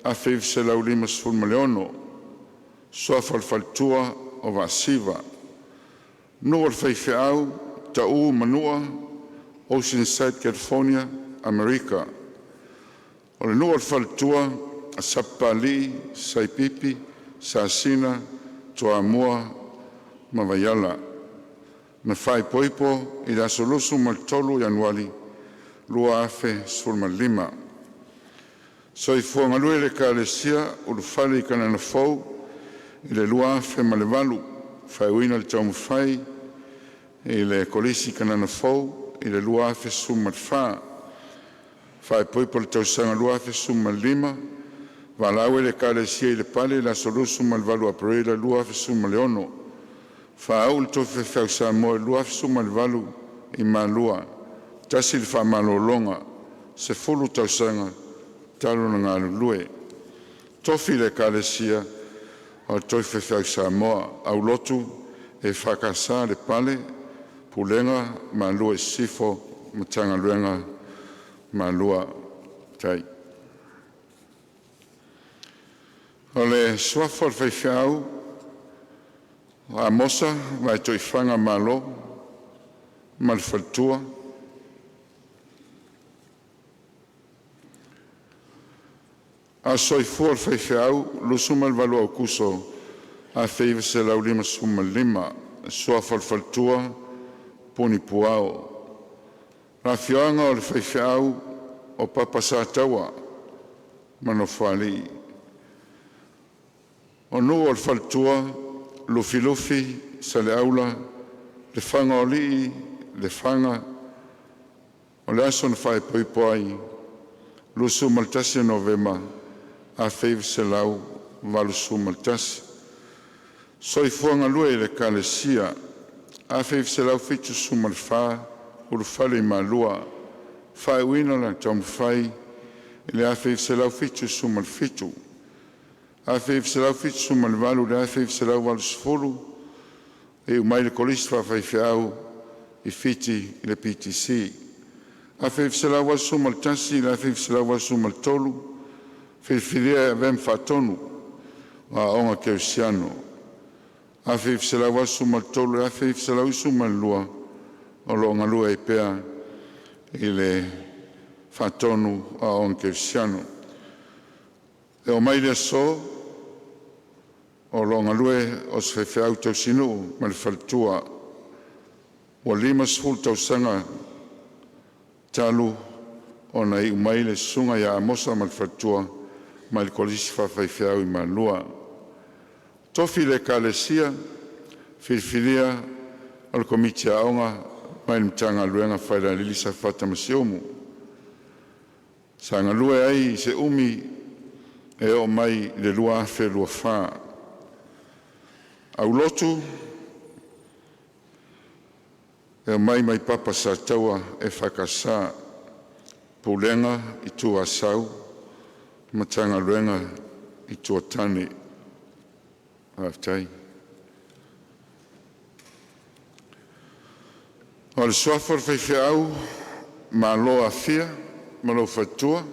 [SPEAKER 5] 1956, suafa o le faletua o Vaasiva. Nuu o le faifeau Tau Manua, Oceanside, California, Amerika. O le nuu o le faletua Sapapalii, Saipipi, Sasina, Toamua ma Vaiala. Na faaipoipo i le aso 23 Ianuari 2015. Soifua galue i le Ekalesia Ulufale i Kanana Fou i le 2008, faaiuina le taumafai i le Kolisi Kanana Fou i le 2014. Faaipoipo i le tausaga 2015, valaau ai le Ekalesia i Lepale i le aso 28 Aperila 2016. Faauu le Tofi Faifeau Samoa i le 2018 i Malua, tasi le faamalologa, 10 tausaga talu ona galulue. Tofi le Ekalesia o le Tofi Faifeau Samoa, Aulotu EFKS Lepale, Pulega Malua Sisifo Matagaluega Malua. Tali. O le suafa o le faifeau Amosa Vaitoifaga Malo ma le faletua. Soifua o le Faifeau, 28 Aokuso 1955. Suafa o le Faletua: Puni Puao. Afioaga o le Faifeau o Papa Sataua ma Nofoalii. O nuu o le faletua: Lufilufi, Saleaula, Lefagaoalii, Lefaga. O le aso na faaipoipo ai, 21 Novema 1981. Soifua galue i le Ekalesia. 1974, Ulufale i Malua. Faaiuina lona taumafai i le 1977. 1978 i le 1980, iu mai le Kolisi Faafaifeau i Fiti i le PTC. 1981 i le 1983, filifilia e avea ma Faatonu o Aoga Kerisiano. 1983 i le 1992, o lo o galue ai pea i le Faatonu o Aoga Kerisiano. E oo mai i le aso o lo o galue o se faifeau tausinuu ma le faletua. Ua 50 tausaga talu ona iu mai le susuga ia Amosa ma le faletua mai le Kolisi Faafaifeau i Malua. Tofi i le Ekalesia Filifilia o le Komiti Aoga mai le Matagaluega Falealili Safata ma Siumu. Sa galue ai i se umi e oo mai le 2024. Aulotu e aumai mai Papa Sataua EFKS, Pulega Itu Asau, Matagaluega Itu Atane. Faafetai. O le suafa o le faifeau Malo Afaia ma lou faletua.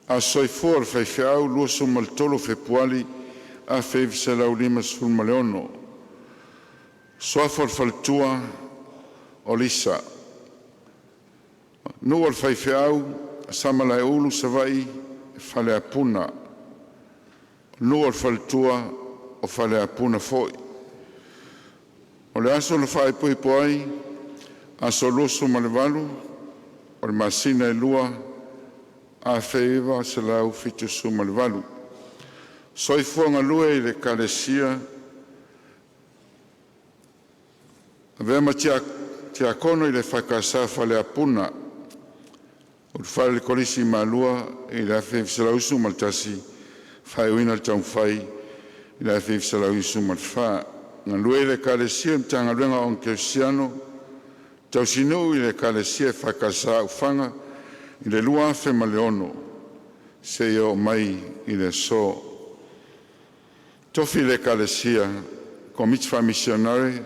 [SPEAKER 5] Aso soifua o le faifeau 23 Fepuari 1956. Suafa o le faletua: O Lisa. Nuu o le faifeau Samalaeulu Savaii Faleapuna. Nuu o le faletua: O Faleapuna foi. O le aso na faaipoipo ai, aso 28 o le masina e 2 1978. Soifua galue i le Ekalesia. Avea ma Tiakono i le EFKS Faleapuna. Ulufale i le Kolisi i Malua i le 1991, faaiuina le taumafai i le 1994. Galue i le Ekalesia i le Matagaluega o Aoga Kerisiano, tausinuu i le Ekalesia EFKS Ufaga i le 2006 seia oo mai i le aso. Tofi i le Ekalesia Komiti Faamisionare,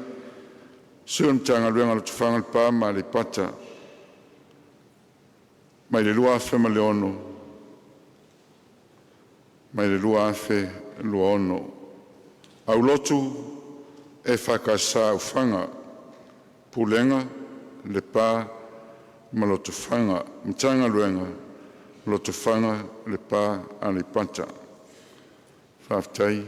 [SPEAKER 5] sui o le Matagaluega o Lotofaga Lepa ma Aleipata mai le 2006 mai le 2026. Aulotu EFKS Ufaga, Pulega Lepa ma Lotofaga. Matagaluega Lotofaga Lepa Aleipata. Faafetai.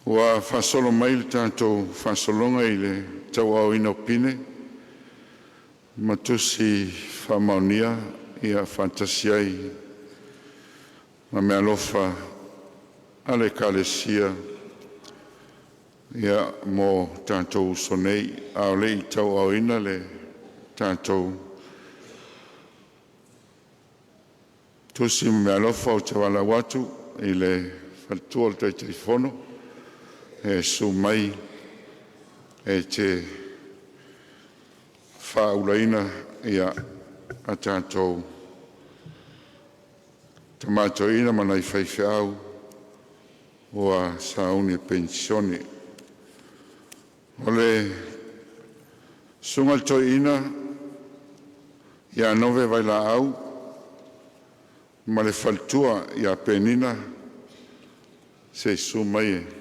[SPEAKER 5] Ua faasolo mai le tatou faasologa i le tauaaoina o pine ma tusi faamaonia, ia faatasi ai ma meaalofa a le Ekalesia ia mo tatou uso nei. A o le i tauaaoina le tatou tusi ma meaalofa, ou te valaau atu i le faletua o le Taitaifono e susu mai e te faaulaina ia a tatou tama toeaina ma nai faifeau ua sauni e penisione. O le susuga i le toeaina ia Nove Vailaau Ma le faletua ia Penina, se i susu mai e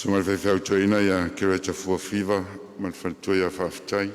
[SPEAKER 5] Susuga i le Faifeau Toeaina ia Kereta Fuafiva ma le faletua ia Faafetai.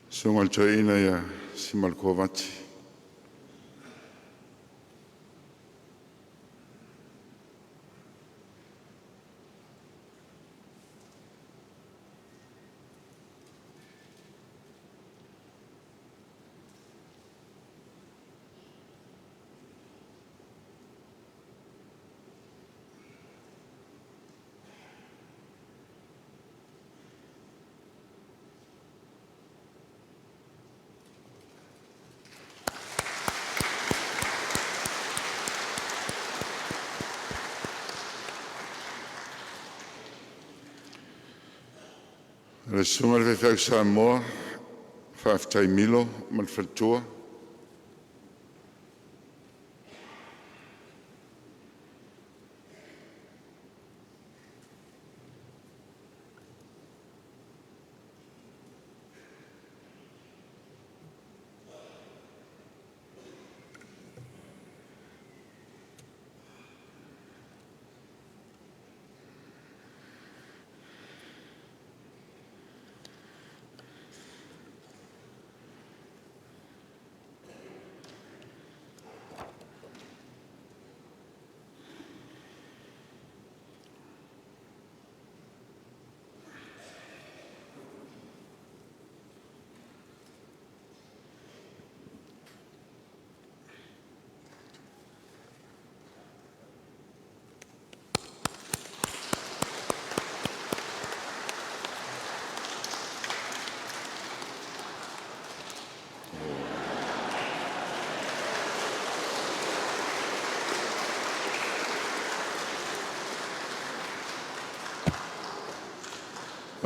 [SPEAKER 5] Susuga i le Toeaina ia Simalukovati. Le Susuga i le Faifeau Samoa, Faafetai Milo ma le faletua.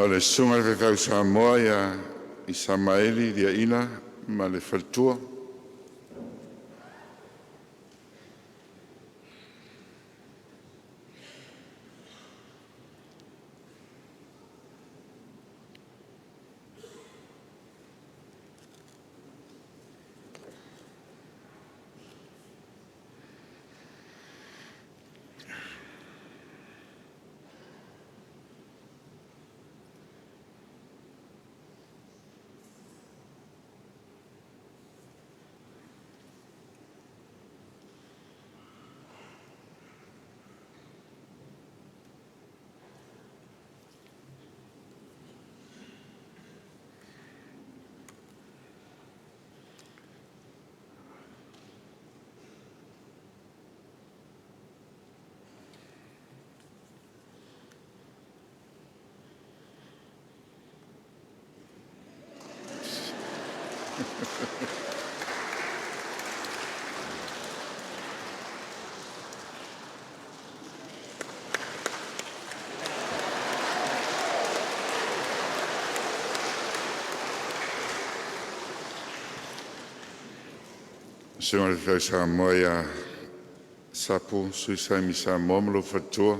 [SPEAKER 5] O le Susuga i le Faifeau Samoa ia Isamaeli Liaina ma le faletua. Susuga i le Faifeau Samoa ia Sapo Suisami Samoa ma lou faletua.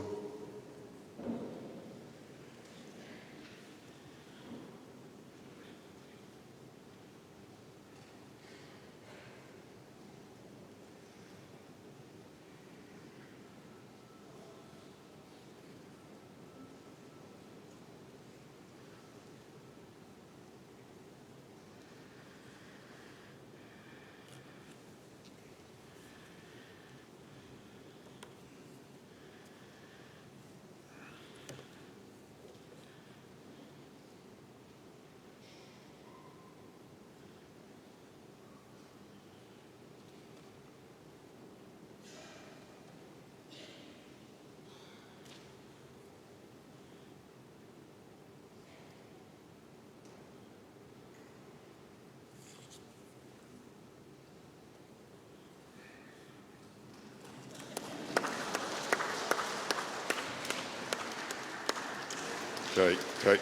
[SPEAKER 5] Tai, tai.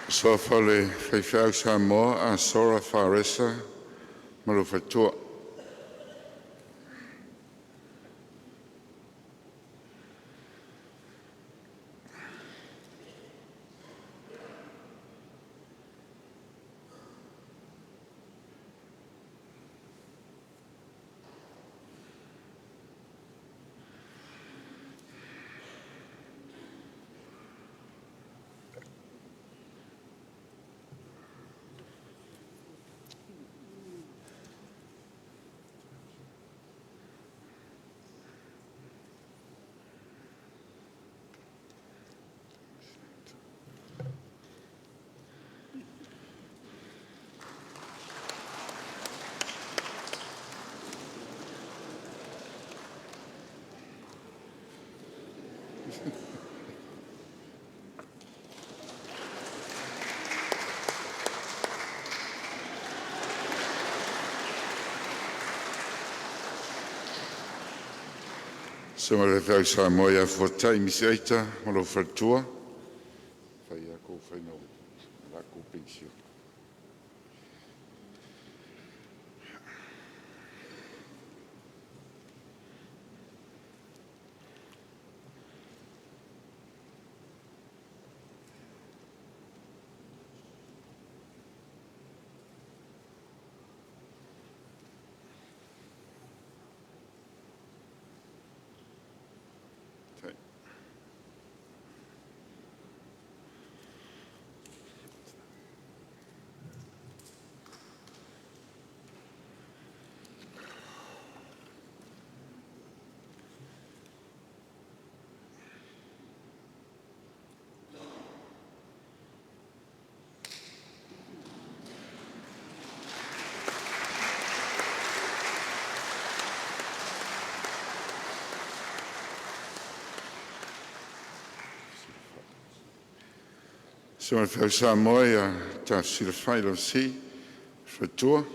[SPEAKER 5] Suafa o le Faifeau Samoa Asora Faresa ma lou faletua. Susuga i le Faifeau Samoa ia Fuatai Misiaita ma lou faletua. Fai a kou faiga o la kou penisione. Tai. Susuga i le Faifeau Samoa ia Tafesilafai Lavasi faletua.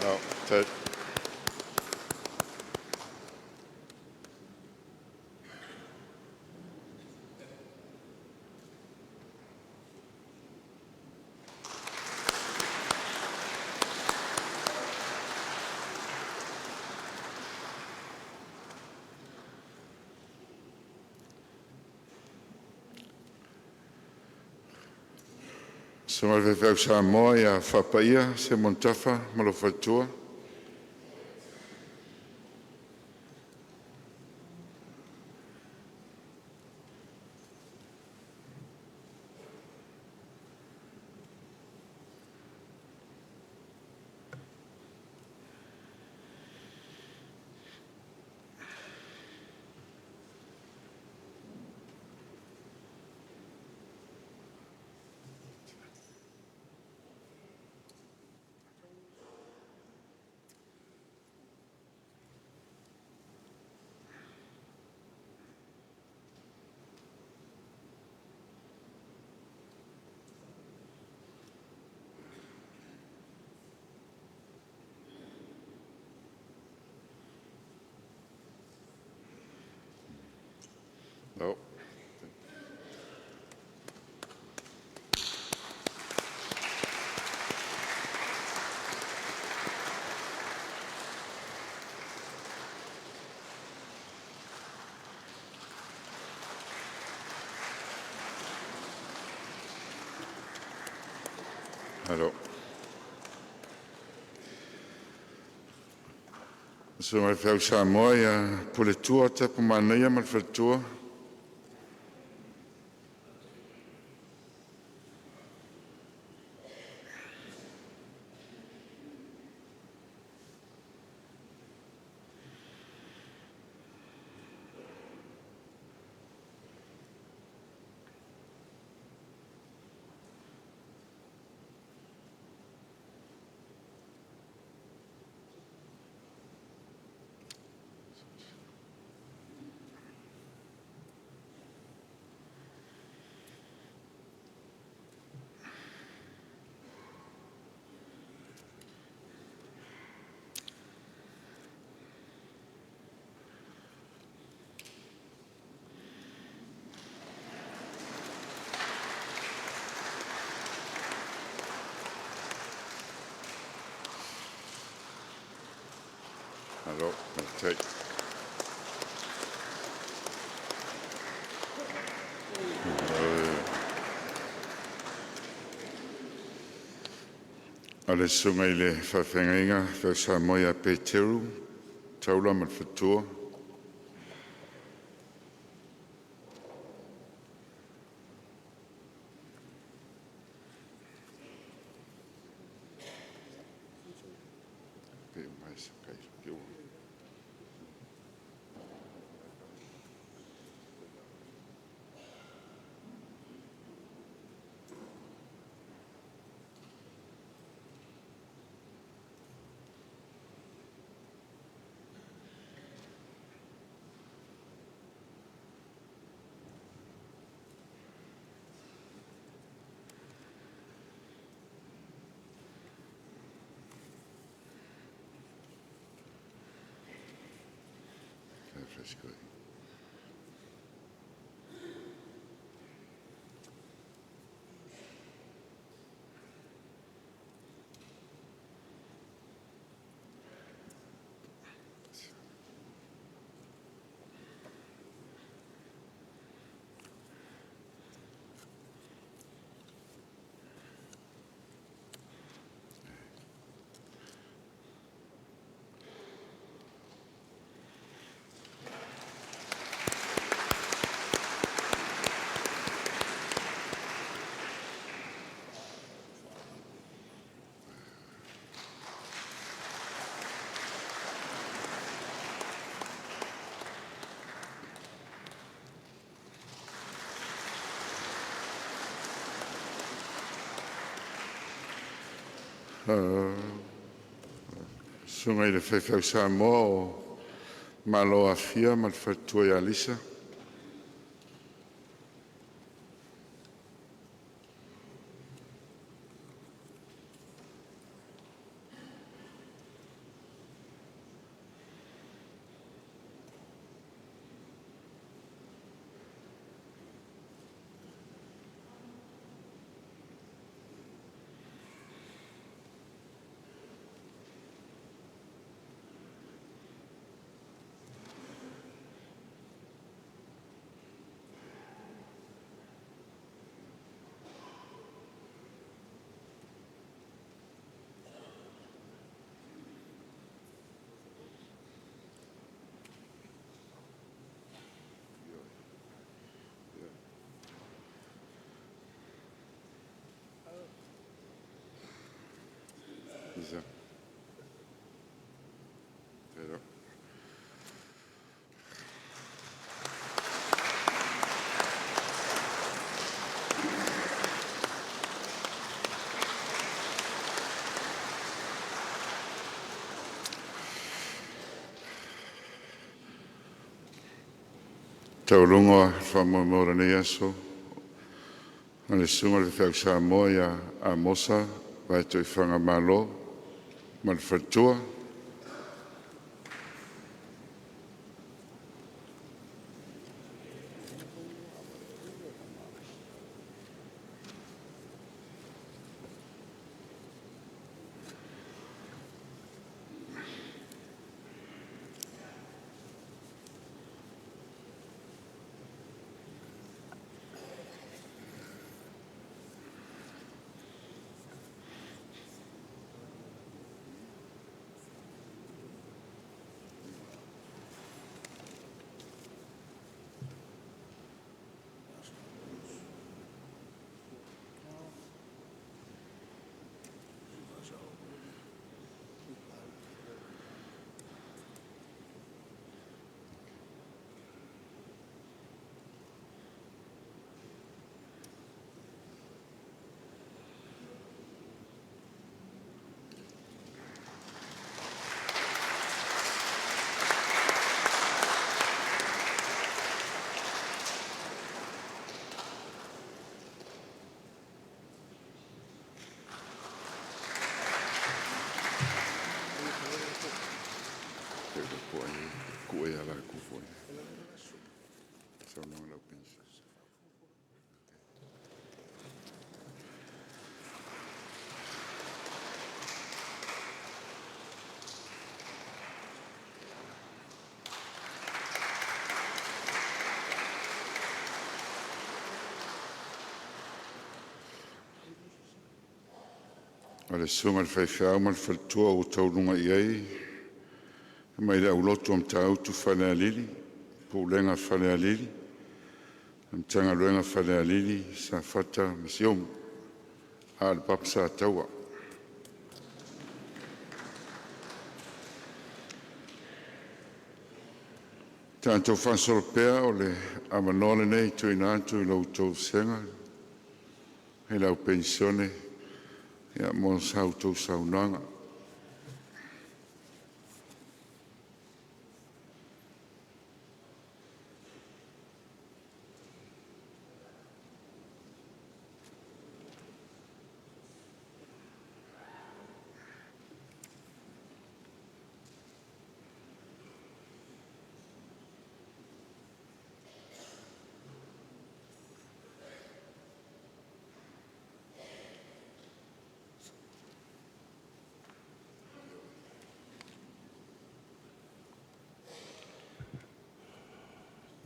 [SPEAKER 5] No, tai. Susuga i le Faifeau Samoa ia Faapaia Simon Tafa ma lou faletua. No. Alo. Susuga i le Faifeau Samoa ia Puletua Tapumanaia ma le faletua. Alo, faafetai. O le susuga i le faafeagaiga Feau Samoa ia Peteru Taula ma le faletua. Susuga i le Faifeau Samoa o Malo Afia ma le faletua ia Lisa. Taualuga o le faamoemoe o lenei aso, o le susuga i le faifeau Samoa ia Amosa Vaetoifaga Malo ma le faletua. O le susuga i le faifeau ma le faletua ua tauluga i ai mai le aulotu o Matautu Falealili, Pulega Falealili, Matagaluega Falealili, Safata ma Siumu, a o le papa Sataua. Tatou faasolo pea o le avanoa lenei e tuuina atu i lo outou vasega i le au penisione mo sa outou saunoaga.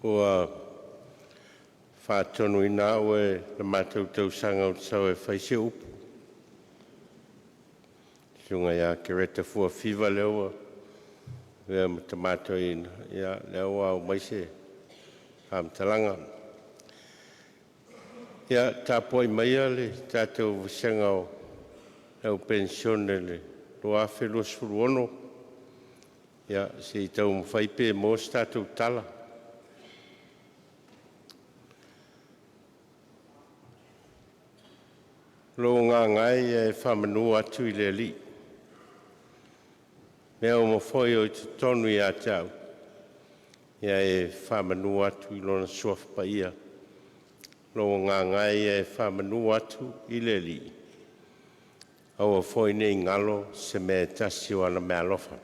[SPEAKER 2] Ua faatonuina au e le matou tausaga ou te sau e fai se upu, le susuga ia Kereta Fuafiva lea ua avea ma tama toeaina, ia lea ua aumai se faamatalaga. Ia tapuai maia le tatou vasega o le au penisione i le 2026, ia se i taumafai pe maua se tatou tala. Lou agaga e ia e faamanu atu i le Alii, mea uma foi o i totonu ia te au, ia e faamanu atu i Lona Suafa Paia. Lou agaga e ia e faamanu atu i le Alii, aua foi ne i galo se mea e tasi o ana meaalofa.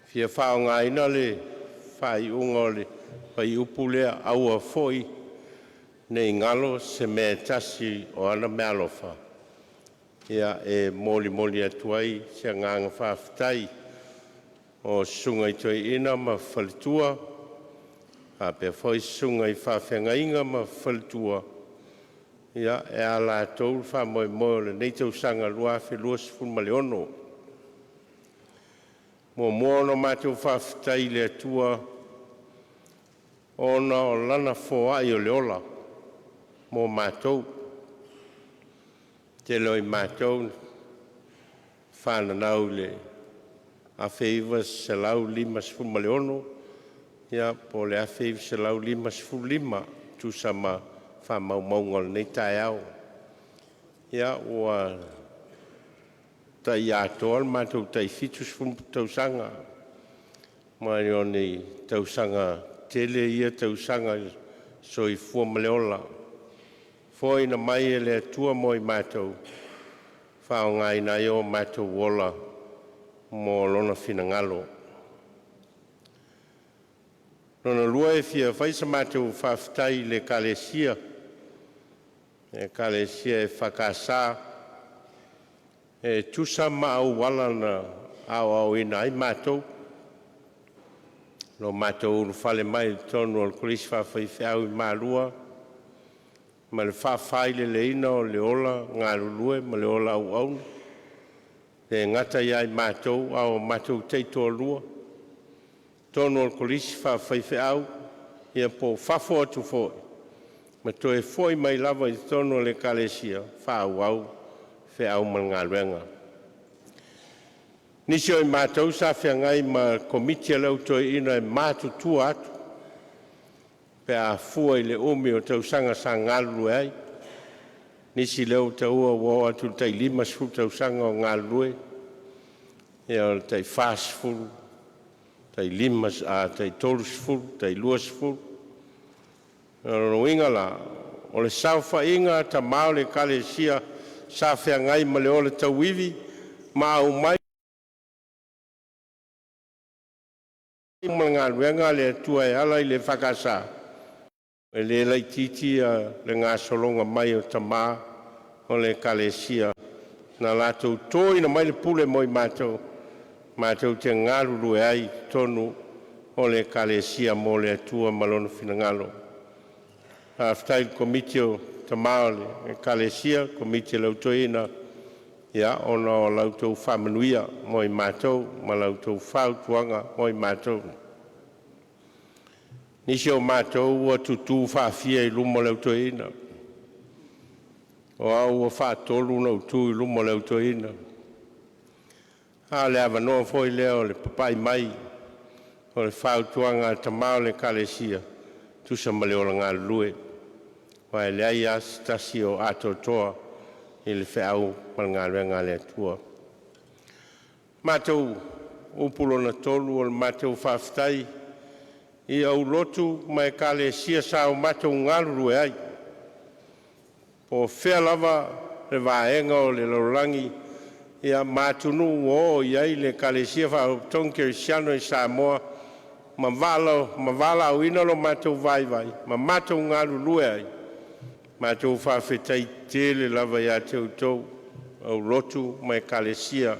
[SPEAKER 2] E fia faaaogaina le faaiuga o le fuaiupu lea, “Aua foi ne i galo se mea e tasi o ana meaalofa,” ia e molimoli atu ai se agaga faafetai o susuga i toeaiina ma faletua, faapea foi susuga i faafeagaiga ma faletua, ia, e a latou le faamoemoe o lenei tausaga 2026. E muamua ona matou faafetai i le Atua ona o Lana foai o le ola mo matou. E tele o i matou na fananau i le 1956 ia po o le 1955 tusa ma faamaumauga o lenei taeao. Ia ua tai atoa le matou tai 70 tausaga, mai o ni tausaga tele ia tausaga i le soifua ma le ola, foaiina mai e le Atua mo i matou, faaaogaina ai o matou ola mo Lona finagalo. Lona lua e fia fai sa matou faafetai i le Ekalesia, Ekalesia EFKS e tusa ma auala na aoaoina ai matou, lo matou ulufale mai i totonu o le Kolisi Faafaifeau i Malua ma le faafaileleina o le ola galulue ma le ola auauna, e le gata ia i matou a o matou taitoalua i totonu o le Kolisi Faafaifeau, ia po o fafo atu foi, ma toe foi mai lava i totonu o le Ekalesia e faaauau feau ma le galuega. Nisi o i matou sa feagai ma le Komiti a le Au Toeaina e matutua atu pe a fua i le umi o tausaga sa galulue ai. Nisi lea ua taua ua oo atu i le tai 50 tausaga o galulue, ia o le tai 40, tai 50, tai 30. O lona uiga la, o le saofaiga a tama o le Ekalesia sa feagai ma le ola tauivi ma aumai ma le galuega a le Atua e ala i le EFKS, e le laitiiti le gasologa mai o tama o le Ekalesia na latou toina mai le pule mo i matou, matou te galulue ai i totonu o le Ekalesia mo le Atua ma Lona finagalo. Faafetai i le Komiti o Tama o le Ekalesia, Komiti a le Au Toeaina, ia ona o la outou faamanuia mo i matou ma la outou fautuaga mo i matou. Nisi o matou ua tutu faafia i luma o le au toeaina, o au ua faatolu ona ou tu i luma o le au toeaina, a o le avanoa foi lea o le papai mai o le fautuaga a tama o le Ekalesia e tusa ma le ola galulue, aua e leai lava se tasi o atoatoa i le feau ma le galuega a le Atua. Matou upu lona tolu, o le matou faafetai i aulotu ma ekalesia sa o matou galulue ai, po o fea lava le vaega o le lalolagi ma atunuu ua oo i ai le Ekalesia Faapotopotoga Kerisiano i Samoa ma valaauina lo matou vaivai ma matou galulue ai, matou te faafetai tele lava ia te outou aulotu ma ekalesia. Le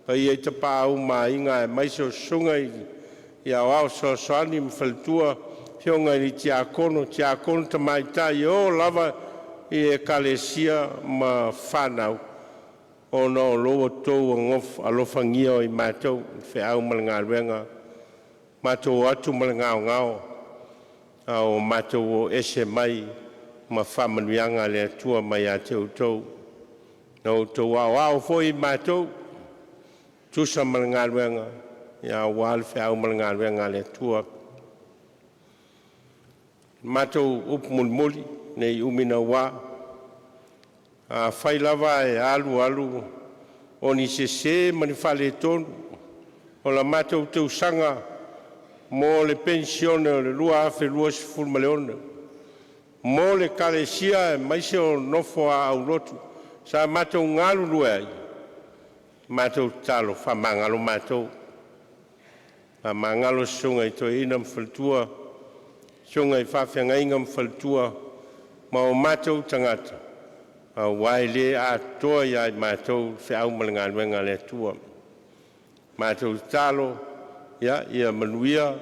[SPEAKER 2] paia i Tapaau ma Aiga aemaise o susuga i Aoao Fesoasoani ma faletua, afioga i Tiakono, Tiakono Tamaitai e oo lava i ekalesia ma fanau, ona o lo outou alofagia o i matou i le feau ma le galuega, matou o atu ma le gaogao, a ua matou o ese mai ma faamanuiaga a le Atua mai ia te outou. Na outou aoao foi i matou e tusa ma le galuega aua le feau ma le galuega a le Atua. Matou upu mulimuli, ne i umi naua, afai lava ae alu alu o ni sese ma ni faaletonu o la matou teusaga mo le Penisione o le 2026 mo le Ekalesia aemaise o nofo a aulotu sa matou galulue ai, matou tatalo faamagalo matou, faamagalo susuga i toeaiina ma faletua, susuga i faafeagaiga ma faletua ma o matou tagata, aua e le atoa ia i matou le feau ma le galuega a le Atua. Matou tatalo ia manuia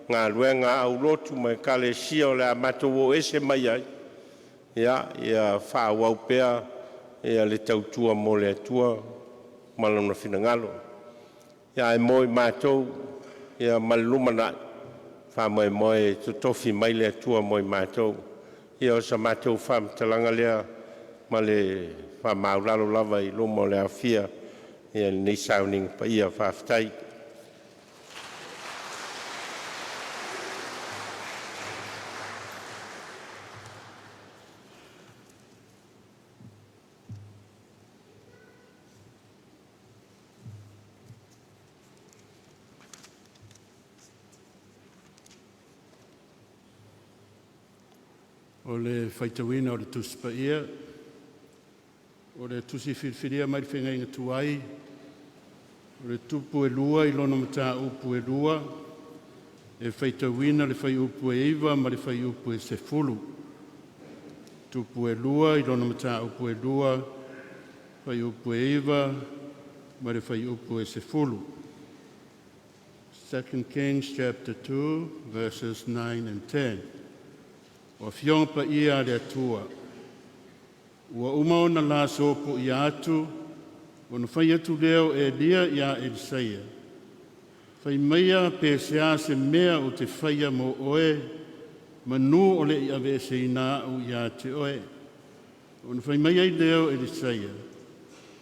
[SPEAKER 2] galuega a aulotu ma ekalesia o le a matou o ese mai ai, ia faaauau pea le tautua mo le Atua ma Lona finagalo. Ae mo i matou ma le lumanai, e faamoemoe e totofi mai le Atua mo i matou. Ia o sa matou faamatalaga lea ma le faamaualalo lava i luma o le aofia i lenei sauniga paia. Faafetai. O le faitauina o le Tusi Paia, o le Tusi Filifilia mai le Feagaiga Tuai, o le tupu e 2 i lona mataupu e 2, e faitauina le fuaiupu e 9 ma le fuaiupu e 10. Tupu e 2 i lona mataupu e 2, fuaiupu e 9 ma le fuaiupu e 10. 2 Kings chapter 2 verses 9 and 10. O Afioga Paia a le Atua, ua uma ona la sopoia atu, ona fai atu lea o Elia ia Elisaia, “Fai maia pe sea se mea ou te faia mo oe, manu o le i aveeseina a'u ia te oe.” Ona fai mai ai lea o Elisaia,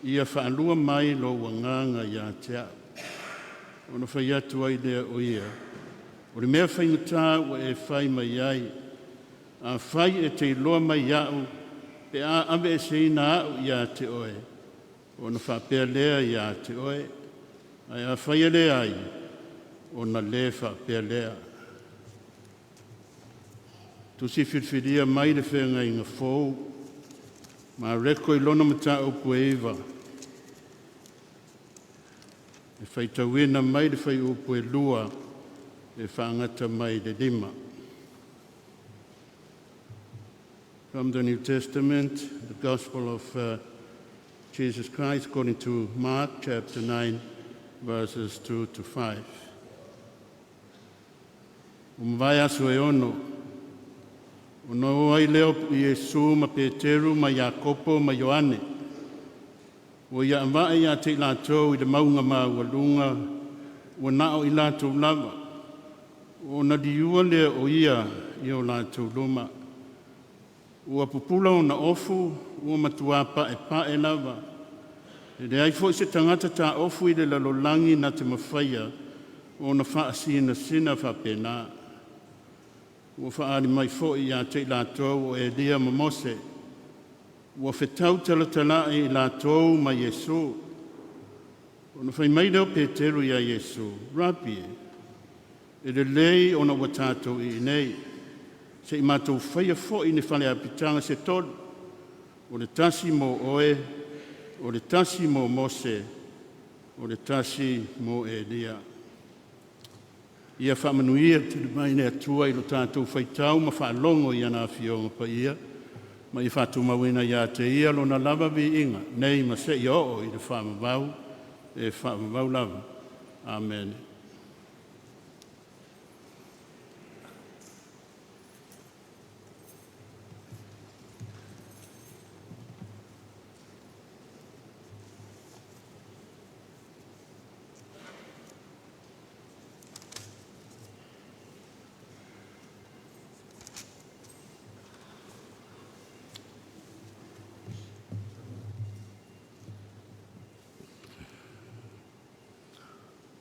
[SPEAKER 2] “Ia faalua mai lou agaga ia te a'u.” Ona fai atu ai lea o ia, “O le mea faigata ua e fai mai ai, afai e te iloa mai iaʻu pe a aveeseina a'u ia te oe, ona faapea lea ia te oe, ae afai e leai, ona le faapea lea.” Tusi Filifilia mai le Feagaiga Fou, Mareko i lona mataupu e 9, e faitauina mai le fuaiupu e 2 e faagata mai le 5. From the New Testament, the Gospel of Jesus Christ according to Mark chapter 9 verses 2 to 5. Ua mavae aso e 6, ona o ai lea o Iesu ma Peteru ma Iakopo ma Ioane, ua ia avae ia te i latou i le mauga maualuga ua na o i latou lava, ona liua lea o ia i o latou luma. Ua pupula ona ofu, ua matua pa'epa'e lava. E leai foi se tagata taofu i le lalolagi na te mafaia ona faasinasina faapena. Ua faaali mai foi ia te i latou o Elia ma Mose, ua fetau talatala'i i latou ma Iesu. Ona fai mai lea o Peteru ia Iesu, “Rapi e, e lelei ona ua tatou i inei. Se i matou faia foi ni faleapitaga se tolu, o le tasi mo oe, o le tasi mo Mose, o le tasi mo Elia.” Ia faamanuia tele mai le Atua i lo tatou faitau ma faalogo i ana Afioga Paia, ma ia faatumauina ia te Ia Lona lava viiga, nei ma seia oo i le faavavau, e faavavau lava. Amene.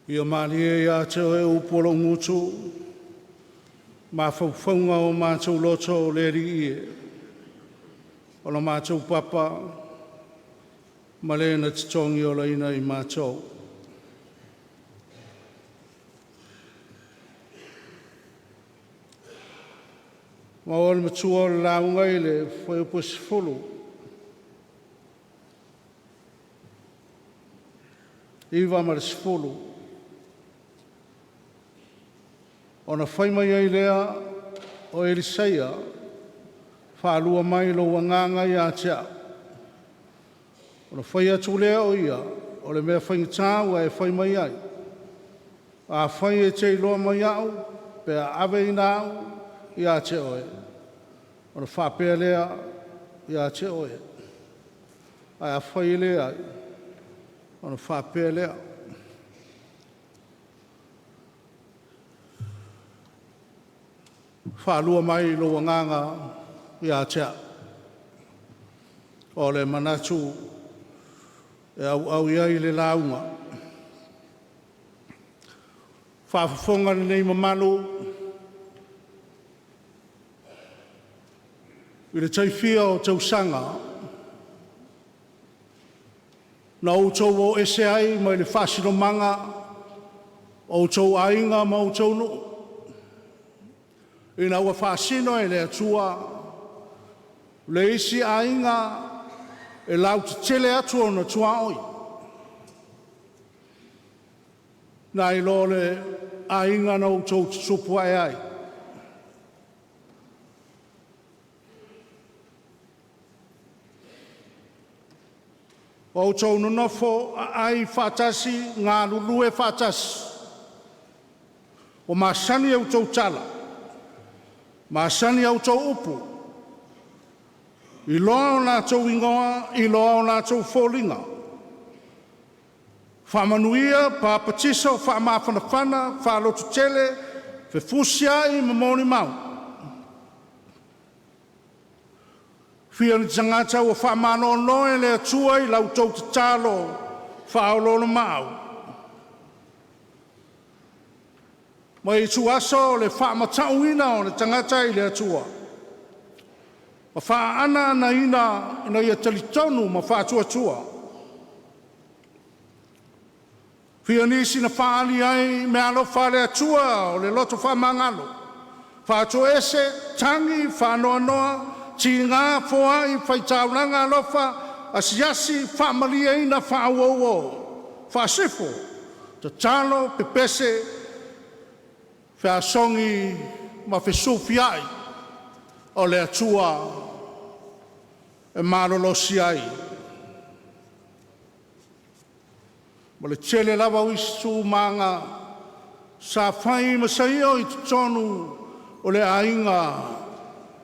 [SPEAKER 3] Ia malie ia te oe upu a lou gutu mafaufauga o matou loto le Alii e, o la matou papa ma le na te togiolaina i matou. Maua le matua o le lauga i le fuaiupu 19 ma le 10, ona fai mai ai lea o Elisaia, faalua mai lou agaga ia te au. Ona fai atu lea o ia, o le mea faigata ua e fai mai ai. Afai e te iloa mai au pe a aveina au ia te oe, ona faapea lea ia te oe, ae afai e leai, ona faapea lea. Faalua mai lou agaga ia te au. O le manatu e auau i ai le lauga. Faafofoga lenei mamalu i le tai fia o tausaga na outou o ese ai mai le faasinomaga o outou aiga ma outou nuu, ina ua faasino e le Atua Le isi aiga e lautetele atu ona tuaoi, nai lo le aiga na outou tutupu ae ai. Ua outou nonofo aai faatasi, galulue faatasi, ua masani a outou tala, masani a outou upu, iloa o latou igoa, iloa o latou foliga, faamanuia, papatiso, faamafanafana, faalototele, fefusiai ma molimau. Fia ni tagata ua faamalolo e le Atua i la outou tatalo faaoloolomaau. Mai ituaso o le faamatauina o le tagata i le Atua, ma faaana-anaina ina ia talitonu ma faatuatua. Fia nisi na faaali ai meaalofa a le Atua o le loto faamagalo, faatoese, tagi faanoanoa, tiga, foai faitaulaga alofa, asiasi faamalieina, faauouo, faasifo, tatalo, pepese, feasogi ma fesufiai o le Atua e malolosi ai. Ma le tele lava o isi tu ma aga sa fai ma saia i totonu o le aiga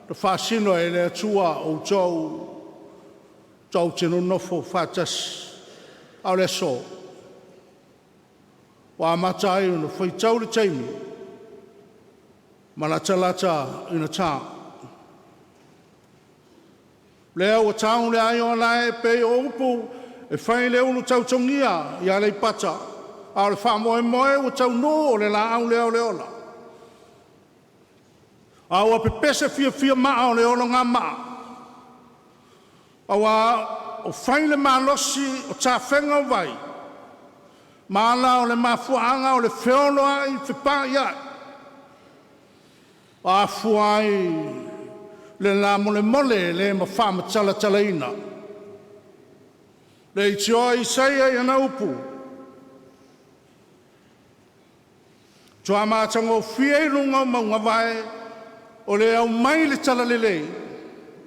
[SPEAKER 3] na faasino e le Atua outou tou te nonofo faatasi. A o le aso, ua amata ai ona faitau le taimi ma latalata ina ta. Lea ua tau le ai o alae e pei o upu e fai i le ulu tautogia i Aleipata, a o le faamoemoe ua taunuu o le laau lea o le ola. A ua pepese fiafia maa o le ologamaa, aua ua fai le malosi o tafega o vai ma ala o le mafuaaga o le feoloai fepaaiai, ua afua ai le lamolemole le faamatalatalaina. Leitioa Isaia i ana upu, “Matua matagofie i luga o mauga vae o le aumai le talalelei,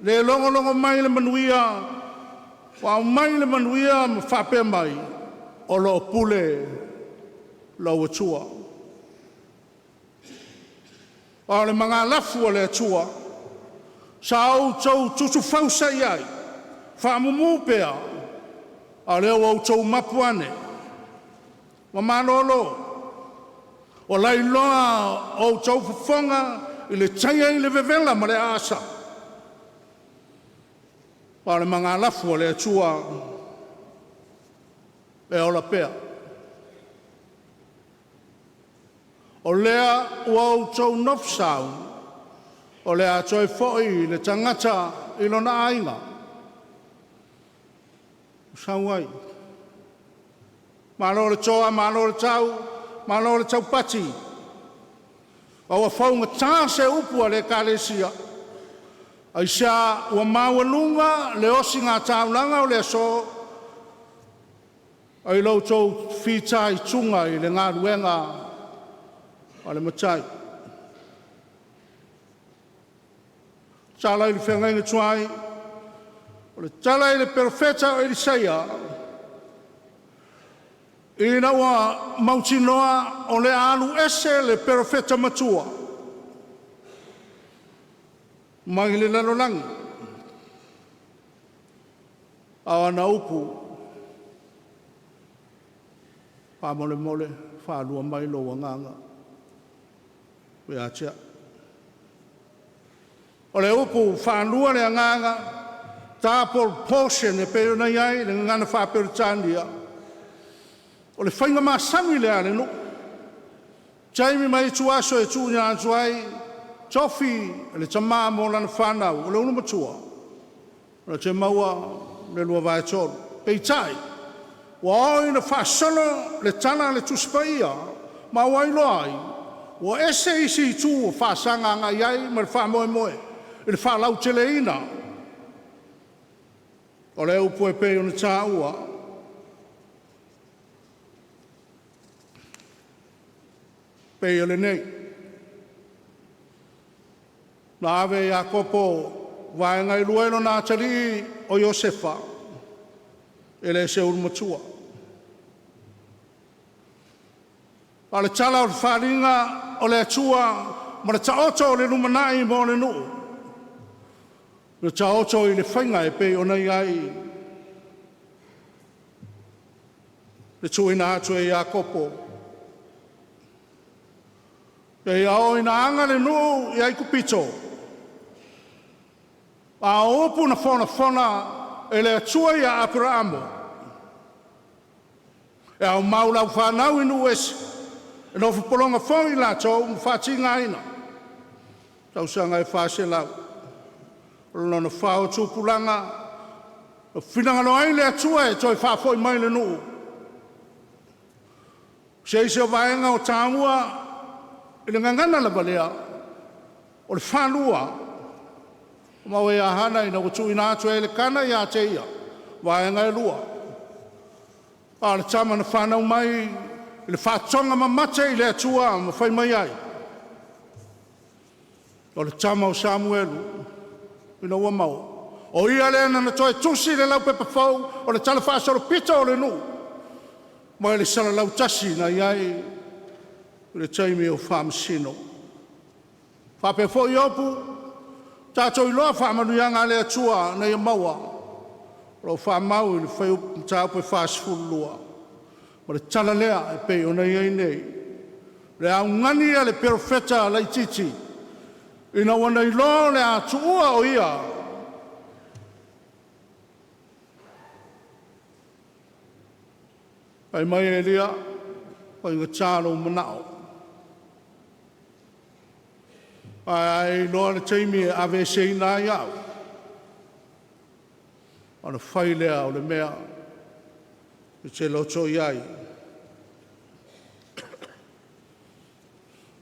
[SPEAKER 3] le logologo mai le manuia, ua aumai le manuia ma faapea mai, o lo o pule lou Atua.” A o le magalafu a le Atua sa outou tutu-fausa i ai, faamumu pea, a o lea ua outou mapu ane ua malolo, ua lailoa outou fofoga i le taia i le vevela ma le aasa, a o le magalafu a le Atua e ola pea. O lea ua outou nofo sauni, o le a toe foi le tagata i lona aiga, sau ai. Malo le toa, malo le tau, malo le taupati, a ua faugata se upu a le Ekalesia, aisea ua maualuga le osigataulanag o le aso i lo outou fitaituga i le galuega a le Matai. Tala i le feagaiga tuai, o le tala i le perofeta o Elisaia, ina ua mautinoa o le a alu ese le perofeta matua mai le lalolagi, a o ana upu, faamolemole faalua mai lou agaga ia te au. O le upu faalua le agaga, double portion e pei ona i ai le gagana faa-Peretania, o le faiga masani lea a le nuu, taimi ma ituaso e tuuina atu ai tofi le tama mo lana fanau, o le ulumatua na te maua le luavaetolu. Peitai, ua oo ina faasolo le tala a le Tusi Paia ma ua iloa ai, ua ese isi itu ua faasaga agai i ai ma le faamoemoe i le faalauteleina. O le upu e pei ona tāua, pei o lenei. Na ave e Iakopo vaega e lua i lona atalii o Iosefa, e le seuulu matua. A o le tala o le faaaliga o le Atua ma le taoto o le lumanai mo le nuu, le taoto i le faiga e pei ona i ai le tuuina atu e Iakopo seia oo ina aga le nuu i Aikupito, a o upu na folafola e le Atua ia Aperamo, e aumau lau fanau i nuu ese, e nofo pologa foi i latou ma faatigaina, tausaga e 400. O lona fa o tupulaga, na finagalo ai le Atua e toe faafoi mai le nuu. O se isi o vaega o taua i le gagana lava lea, o le falua ma o e Hana ina ua tuuina atu e Elekana ia te ia vaega e lua. A o le tama na fanau mai i le faatogamamate i le Atua ma fai mai ai, o le tama o Samuelu ina ua maua, o ia lea na toe tusi le laupepa fou o le talafaasolopito o le nuu mai le salalau tasi na i ai i le taimi o Faamasino. Faapea foi Iopu, tatou iloa faamanuiaga a le Atua ina ia maua, o lo o faamau i le fuaiupu mataupu e 42. O le tala lea e pei ona i ai nei, le augani a le perofeta laitiiti ina ua ia iloa o le a tuua o ia Fai mai Elia, faigata lou manao, ae a e iloa le taimi e aveeseina ai au, ona fai lea o le mea e te loto i ai.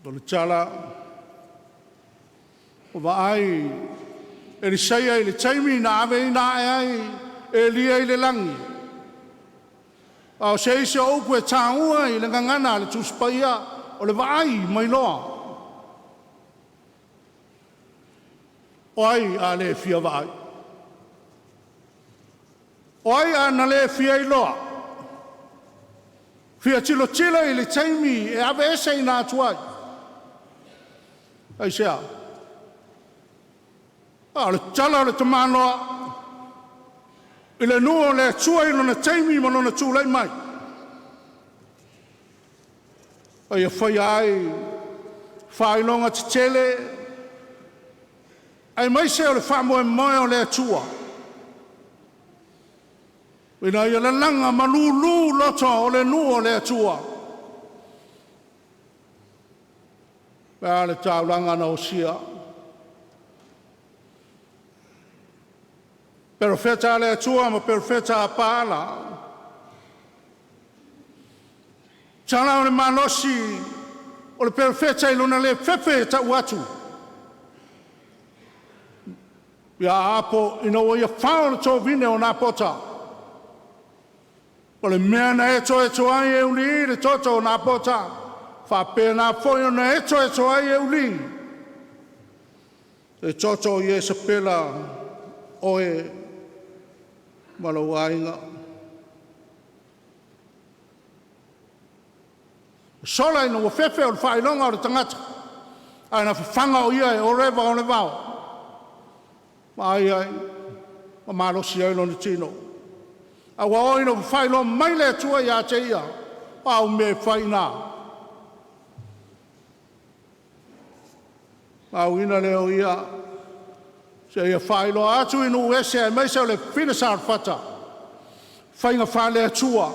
[SPEAKER 3] O le tala, ua vaai Elisaia i le taimi na aveina ae ai Elia i le lagi, a o se isi o upu e taua i le gagana a le Tusi Paia, o le vaai mai loa. O ai a le fia vaai? O ai a na le fia iloa, fia tilotilo i le taimi e aveeseina atu ai? Aisea? A o le tala a le tamaloa i le nuu o le Atua i lona taimi ma lona tulai mai, a ia faia ai faailoga tetele aemaise o le faamoemoe o le Atua ina ia lalaga ma lulu loto o le nuu o le Atua. Ae a le taulaga na osia? Perofeta a le Atua ma perofeta a Paala, tala o le malosi o le perofeta i lona le fefe e tau atu ia Ahapo ina ua ia fao le tovine o Napota, o le mea na etoeto ai e ulī le toto o Napota, faapena foi ona etoeto ai e Ulī le toto o Iesapela oe ma lou aiga. Sola ina ua fefe o le faailoga o le tagata, ae na fafaga o ia e Oreva o le vao, ma ai ai ma malosi ai lona tino. A ua oo ina ua faailoa mai le Atua ia te ia, o au mea e fai na? Faauuina lea o ia seia faailoa atu i nuu ese aemaise o le afafine Sarefata faiga faale-Atua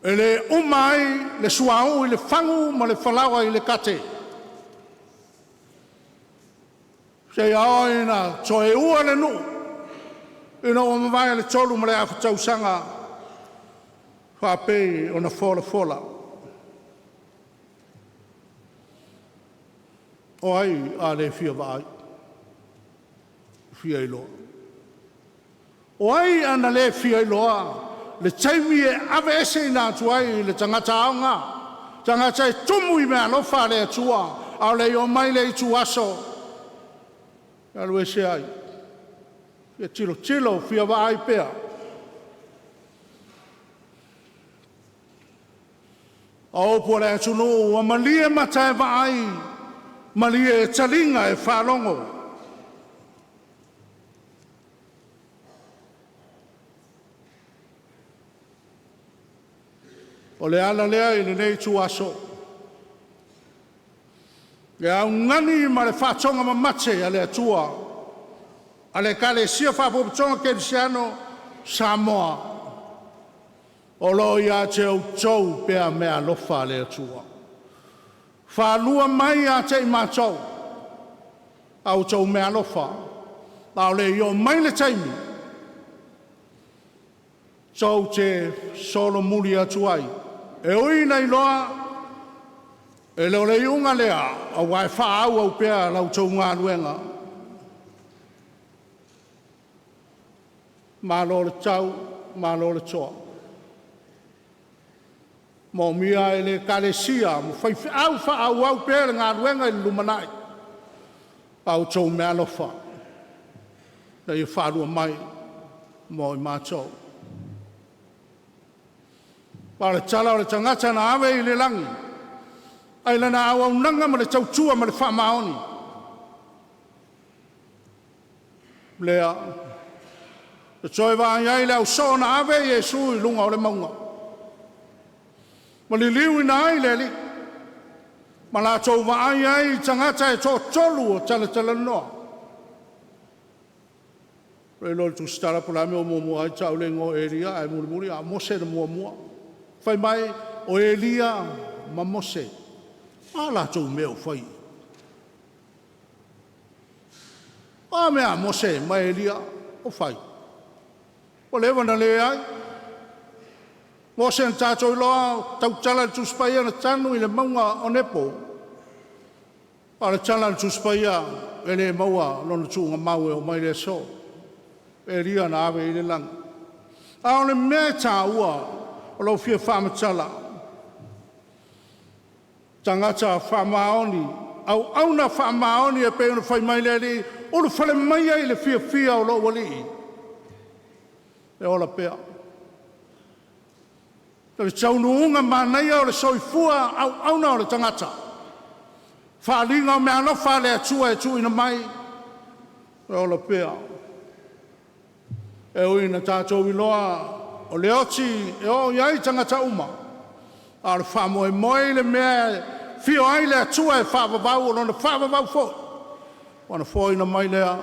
[SPEAKER 3] e le uma ai le suauu i le fagu ma le falaoa i le kate, seia oo ina toeua le nuu ina ua mavae le 3.5 tausaga faapei ona folafola. O ai a le fia vaai, fia iloa? O ai ana le fia iloa le taimi e ave ese ina atu ai le tagata aoga, tagata e tumu i meaalofa a le Atua, a o le i oo mai le ituaso, e alu ese ai, fia tilotilo, fia vaai pea. O upu a le atunuu, ua malie mata e vaai, malie taliga e faalogo. O le ala lea i lenei ituaso, le augani ma le faatogamamate a le Atua a le Ekalesia Faapotopotoga Kerisiano Samoa, o lo o ia te outou pea meaalofa a le Atua. Falua mai ia te i matou a outou meaalofa, a o le i oo mai le taimi, tou te solomuli atu ai. E ui ina iloa, e le o le iuga lea, aua e faaauau pea la outou galuega. Malo le tau, malo le toa. E moomia e le Ekalesia ma faifeau faaauau pea le galuega i le lumanai a outou meaalofa ina ia faalua mai mo i matou. A o le tala o le tagata na ave i le lagi, ae i lana auaunaga ma le tautua ma le faamaoni, lea na toe vaai ai le ausoo na ave Iesu i luga o le mauga, ma liliuina ai le Alii, ma latou vaai ai i tagata e toatolu o talatalanoa. Ua le iloa e le Tusitala po o le a le mea ua muamua ai tau le igoa o Elia ae mulimuli ia Mose na muamua. Fai mai o Elia ma Mose. O a latou mea o faia? O a mea a Mose ma Elia o fai? Ua leva ona leai. Mose na tatou iloa, tautala le Tusi Paia na tanu i le mauga o Nepo, a o le tala a le Tusi Paia, e le maua lona tuugamau e oo mai i le aso. Elia na ave i le lagi. A o le mea e taua o lou fia faamatala, tagata faamaoni, auauna faamaoni e pei ona fai mai le Alii, ulufale maia i le fiafia o lou Alii e ola pea. O le taunuuga manaia o le soifua auauna o le tagata, faaaliga o meaalofa a le Atua e tuuina mai, e ola pea. E ui ina tatou iloa o le oti e oo i ai tagata uma, a o le faamoemoe i le mea e afio ai le Atua e faavavau, o Lona faavavau foi ona foaina mai lea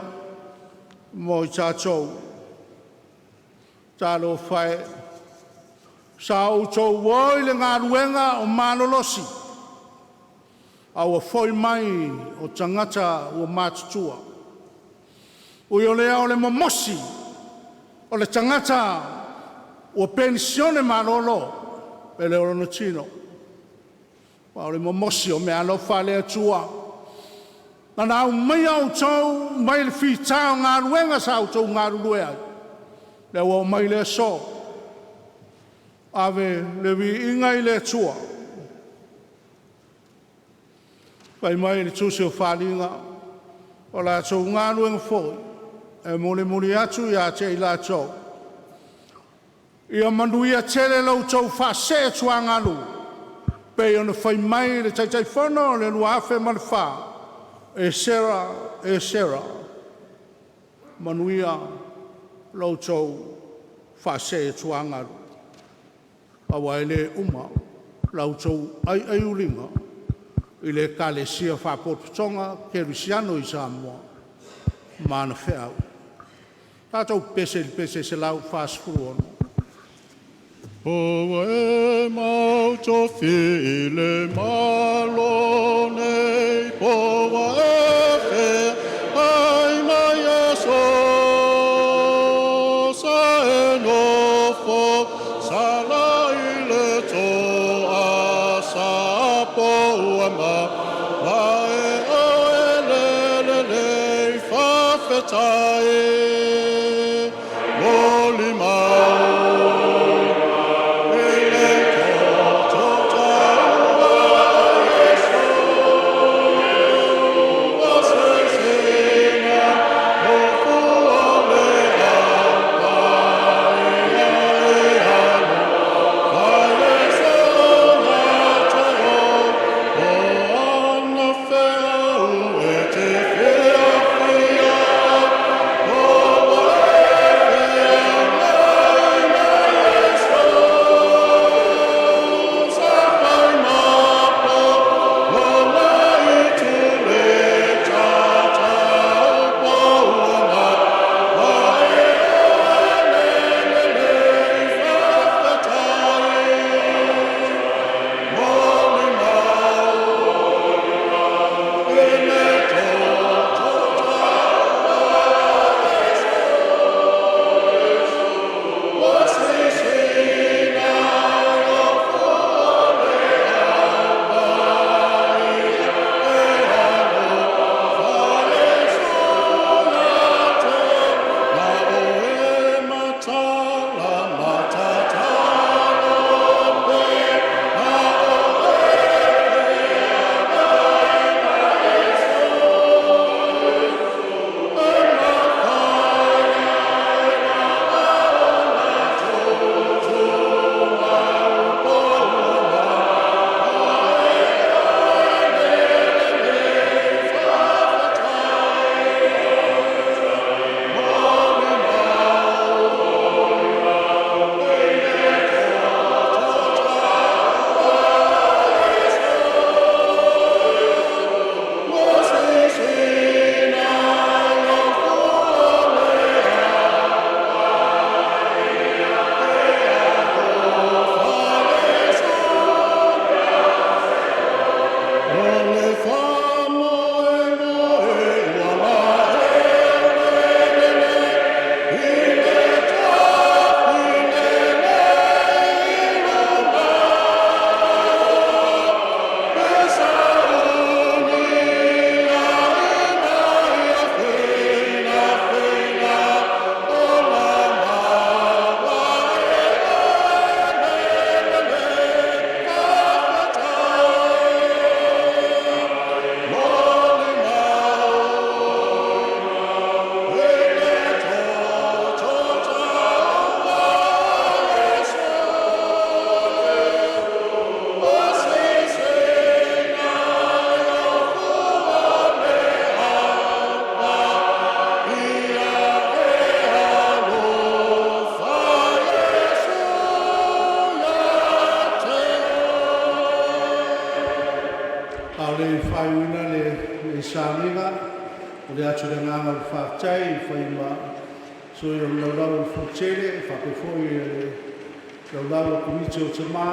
[SPEAKER 3] mo i tatou. Talofa e, sa outou o i le galuega o malolosi, a ua foi mai o tagata ua matutua. Ui o lea, o le momose o le tagata ua penisione malolo, e le o lona tino, a o le momose o meaalofa a le Atua na Ia aumaia outou mai le fita o galuega sa outou galulue ai, lea ua oo mai i le aso, ave le viiga i le Atua. Fai mai le Tusi o Faaaliga, o latou galuega foi e mulimuli atu ia te i latou. Ia manuia tele lo outou faasee atugalu pei ona fai mai le Taitaifono o le 2004, e sera, e sera, manuia lo outou faasee atugalu, aua e le uma la outou aiaiuliga i le Ekalesia Faapotopotoga Kerisiano i Samoa ma ana feau. Tatou pepese i le pese 146. Ua e mau tofi ile Malo nei, po ua e feagai ma Ieso, sa e nofo sala i le toa, sa po ua mavae oe lele nei, faafetai. faaiuina lenei sauniga, o le atu le agaga o le faafetai i fai ma sui o le laulau o le Fonotele, faapea foi le laulau o Komiti o Tamā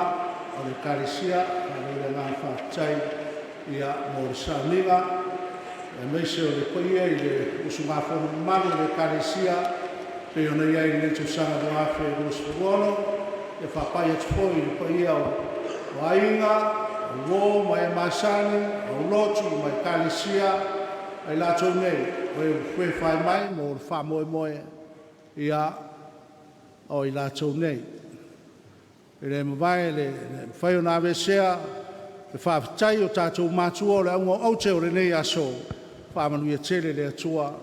[SPEAKER 3] o le Ekalesia, malo le agaga faafetai ia mo le sauniga, aemaise o le paia i le usugafono mamalu a le Ekalesia pei ona i ai i lenei tausaga 2026. E faapai atu foi i le paia o aiga, o uo ma e masani, aulotu ma Ekalesia a i latou nei o e ua fefaai mai mo le faamoemoe ia o i latou nei. E le mavae le mafai ona aveesea le faafetai i o tatou matua o le auga o aute o lenei aso. Faamanuia tele le Atua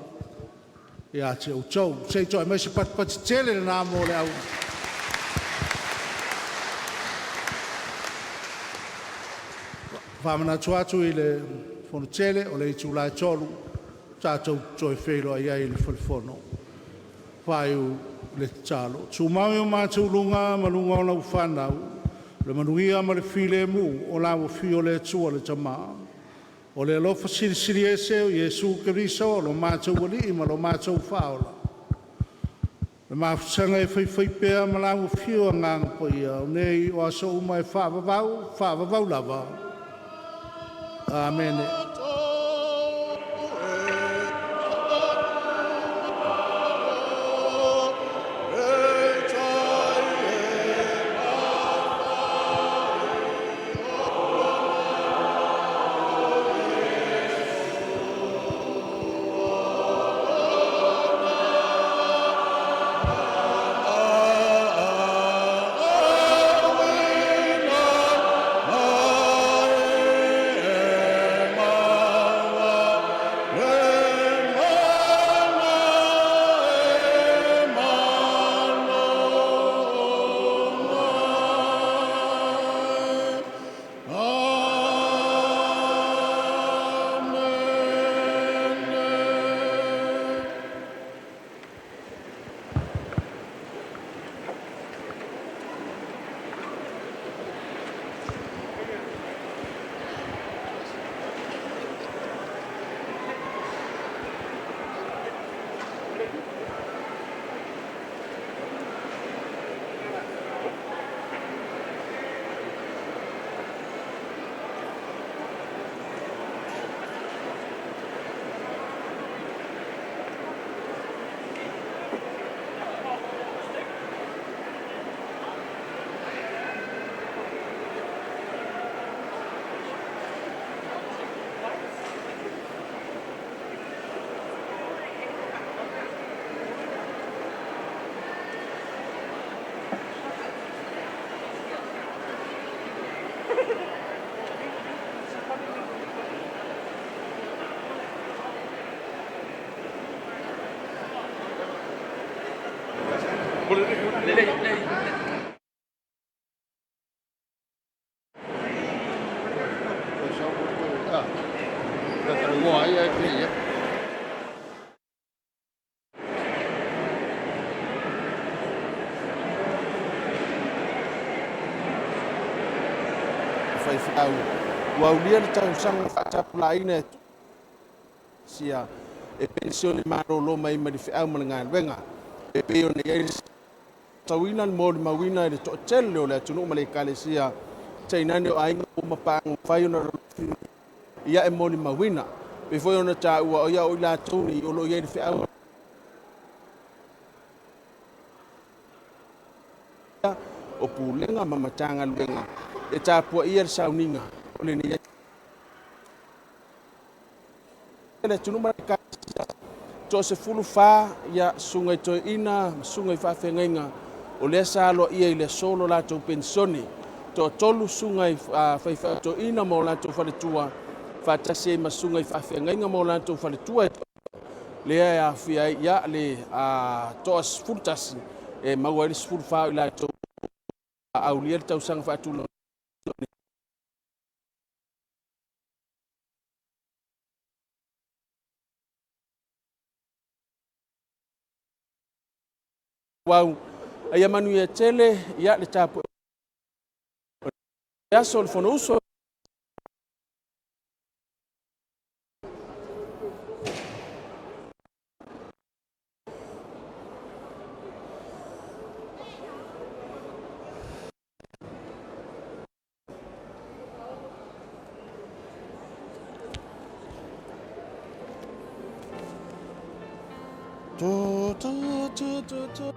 [SPEAKER 3] ia te outou. Se i toe aumaia se patipati tele lena mo le au. Faamanatu atu i le Fonotele o le itula e 3:00 tatou te toe feiloai ai i le Falefono. Faaiu le tatalo. Tumau i o matou luga ma luga o lau fanau le manuia ma le filemu o le Afio o le Atua le Tama, o le alofa silisili ese o Iesu Keriso o lo matou Alii ma lo matou Faaola, le mafutaga e faifaipea ma lau Afio Agaga Paia, o nei o aso uma e faavavau, faavavau lava. Amene.
[SPEAKER 1] Faifeau ua aulia le tausaga faatapulaaina e sia e penisione malolo mai mai le feau ma le galuega e pei ona i ai le tauina le molimauina i le toatele o le atunuu ma le ekalesia, tainane o aiga ma paaga mafai ona ia e molimauina. Pei foi ona taua o ia o i latou nei o lo o i ai le feau o pulega ma Matagaluega e tapuaia le sauniga o lenei le atunuu ma le ekalesia. 14 ia susuga i toeaina ma susuga i faafeagaiga o lea sa aloaia i le aso lo latou penisione. 3 susuga i faifeau toeaina ma o latou faletua, faatasi ai ma susuga i faafeagaiga ma o latou faletua, lea e aofia ai ia le 11 e maua ai le 14 o i latou aulia le tausaga faatulaga. Au aia manuia tele ia le tapu aso o le Fonousu. Tu, tu, tu, tu, tu.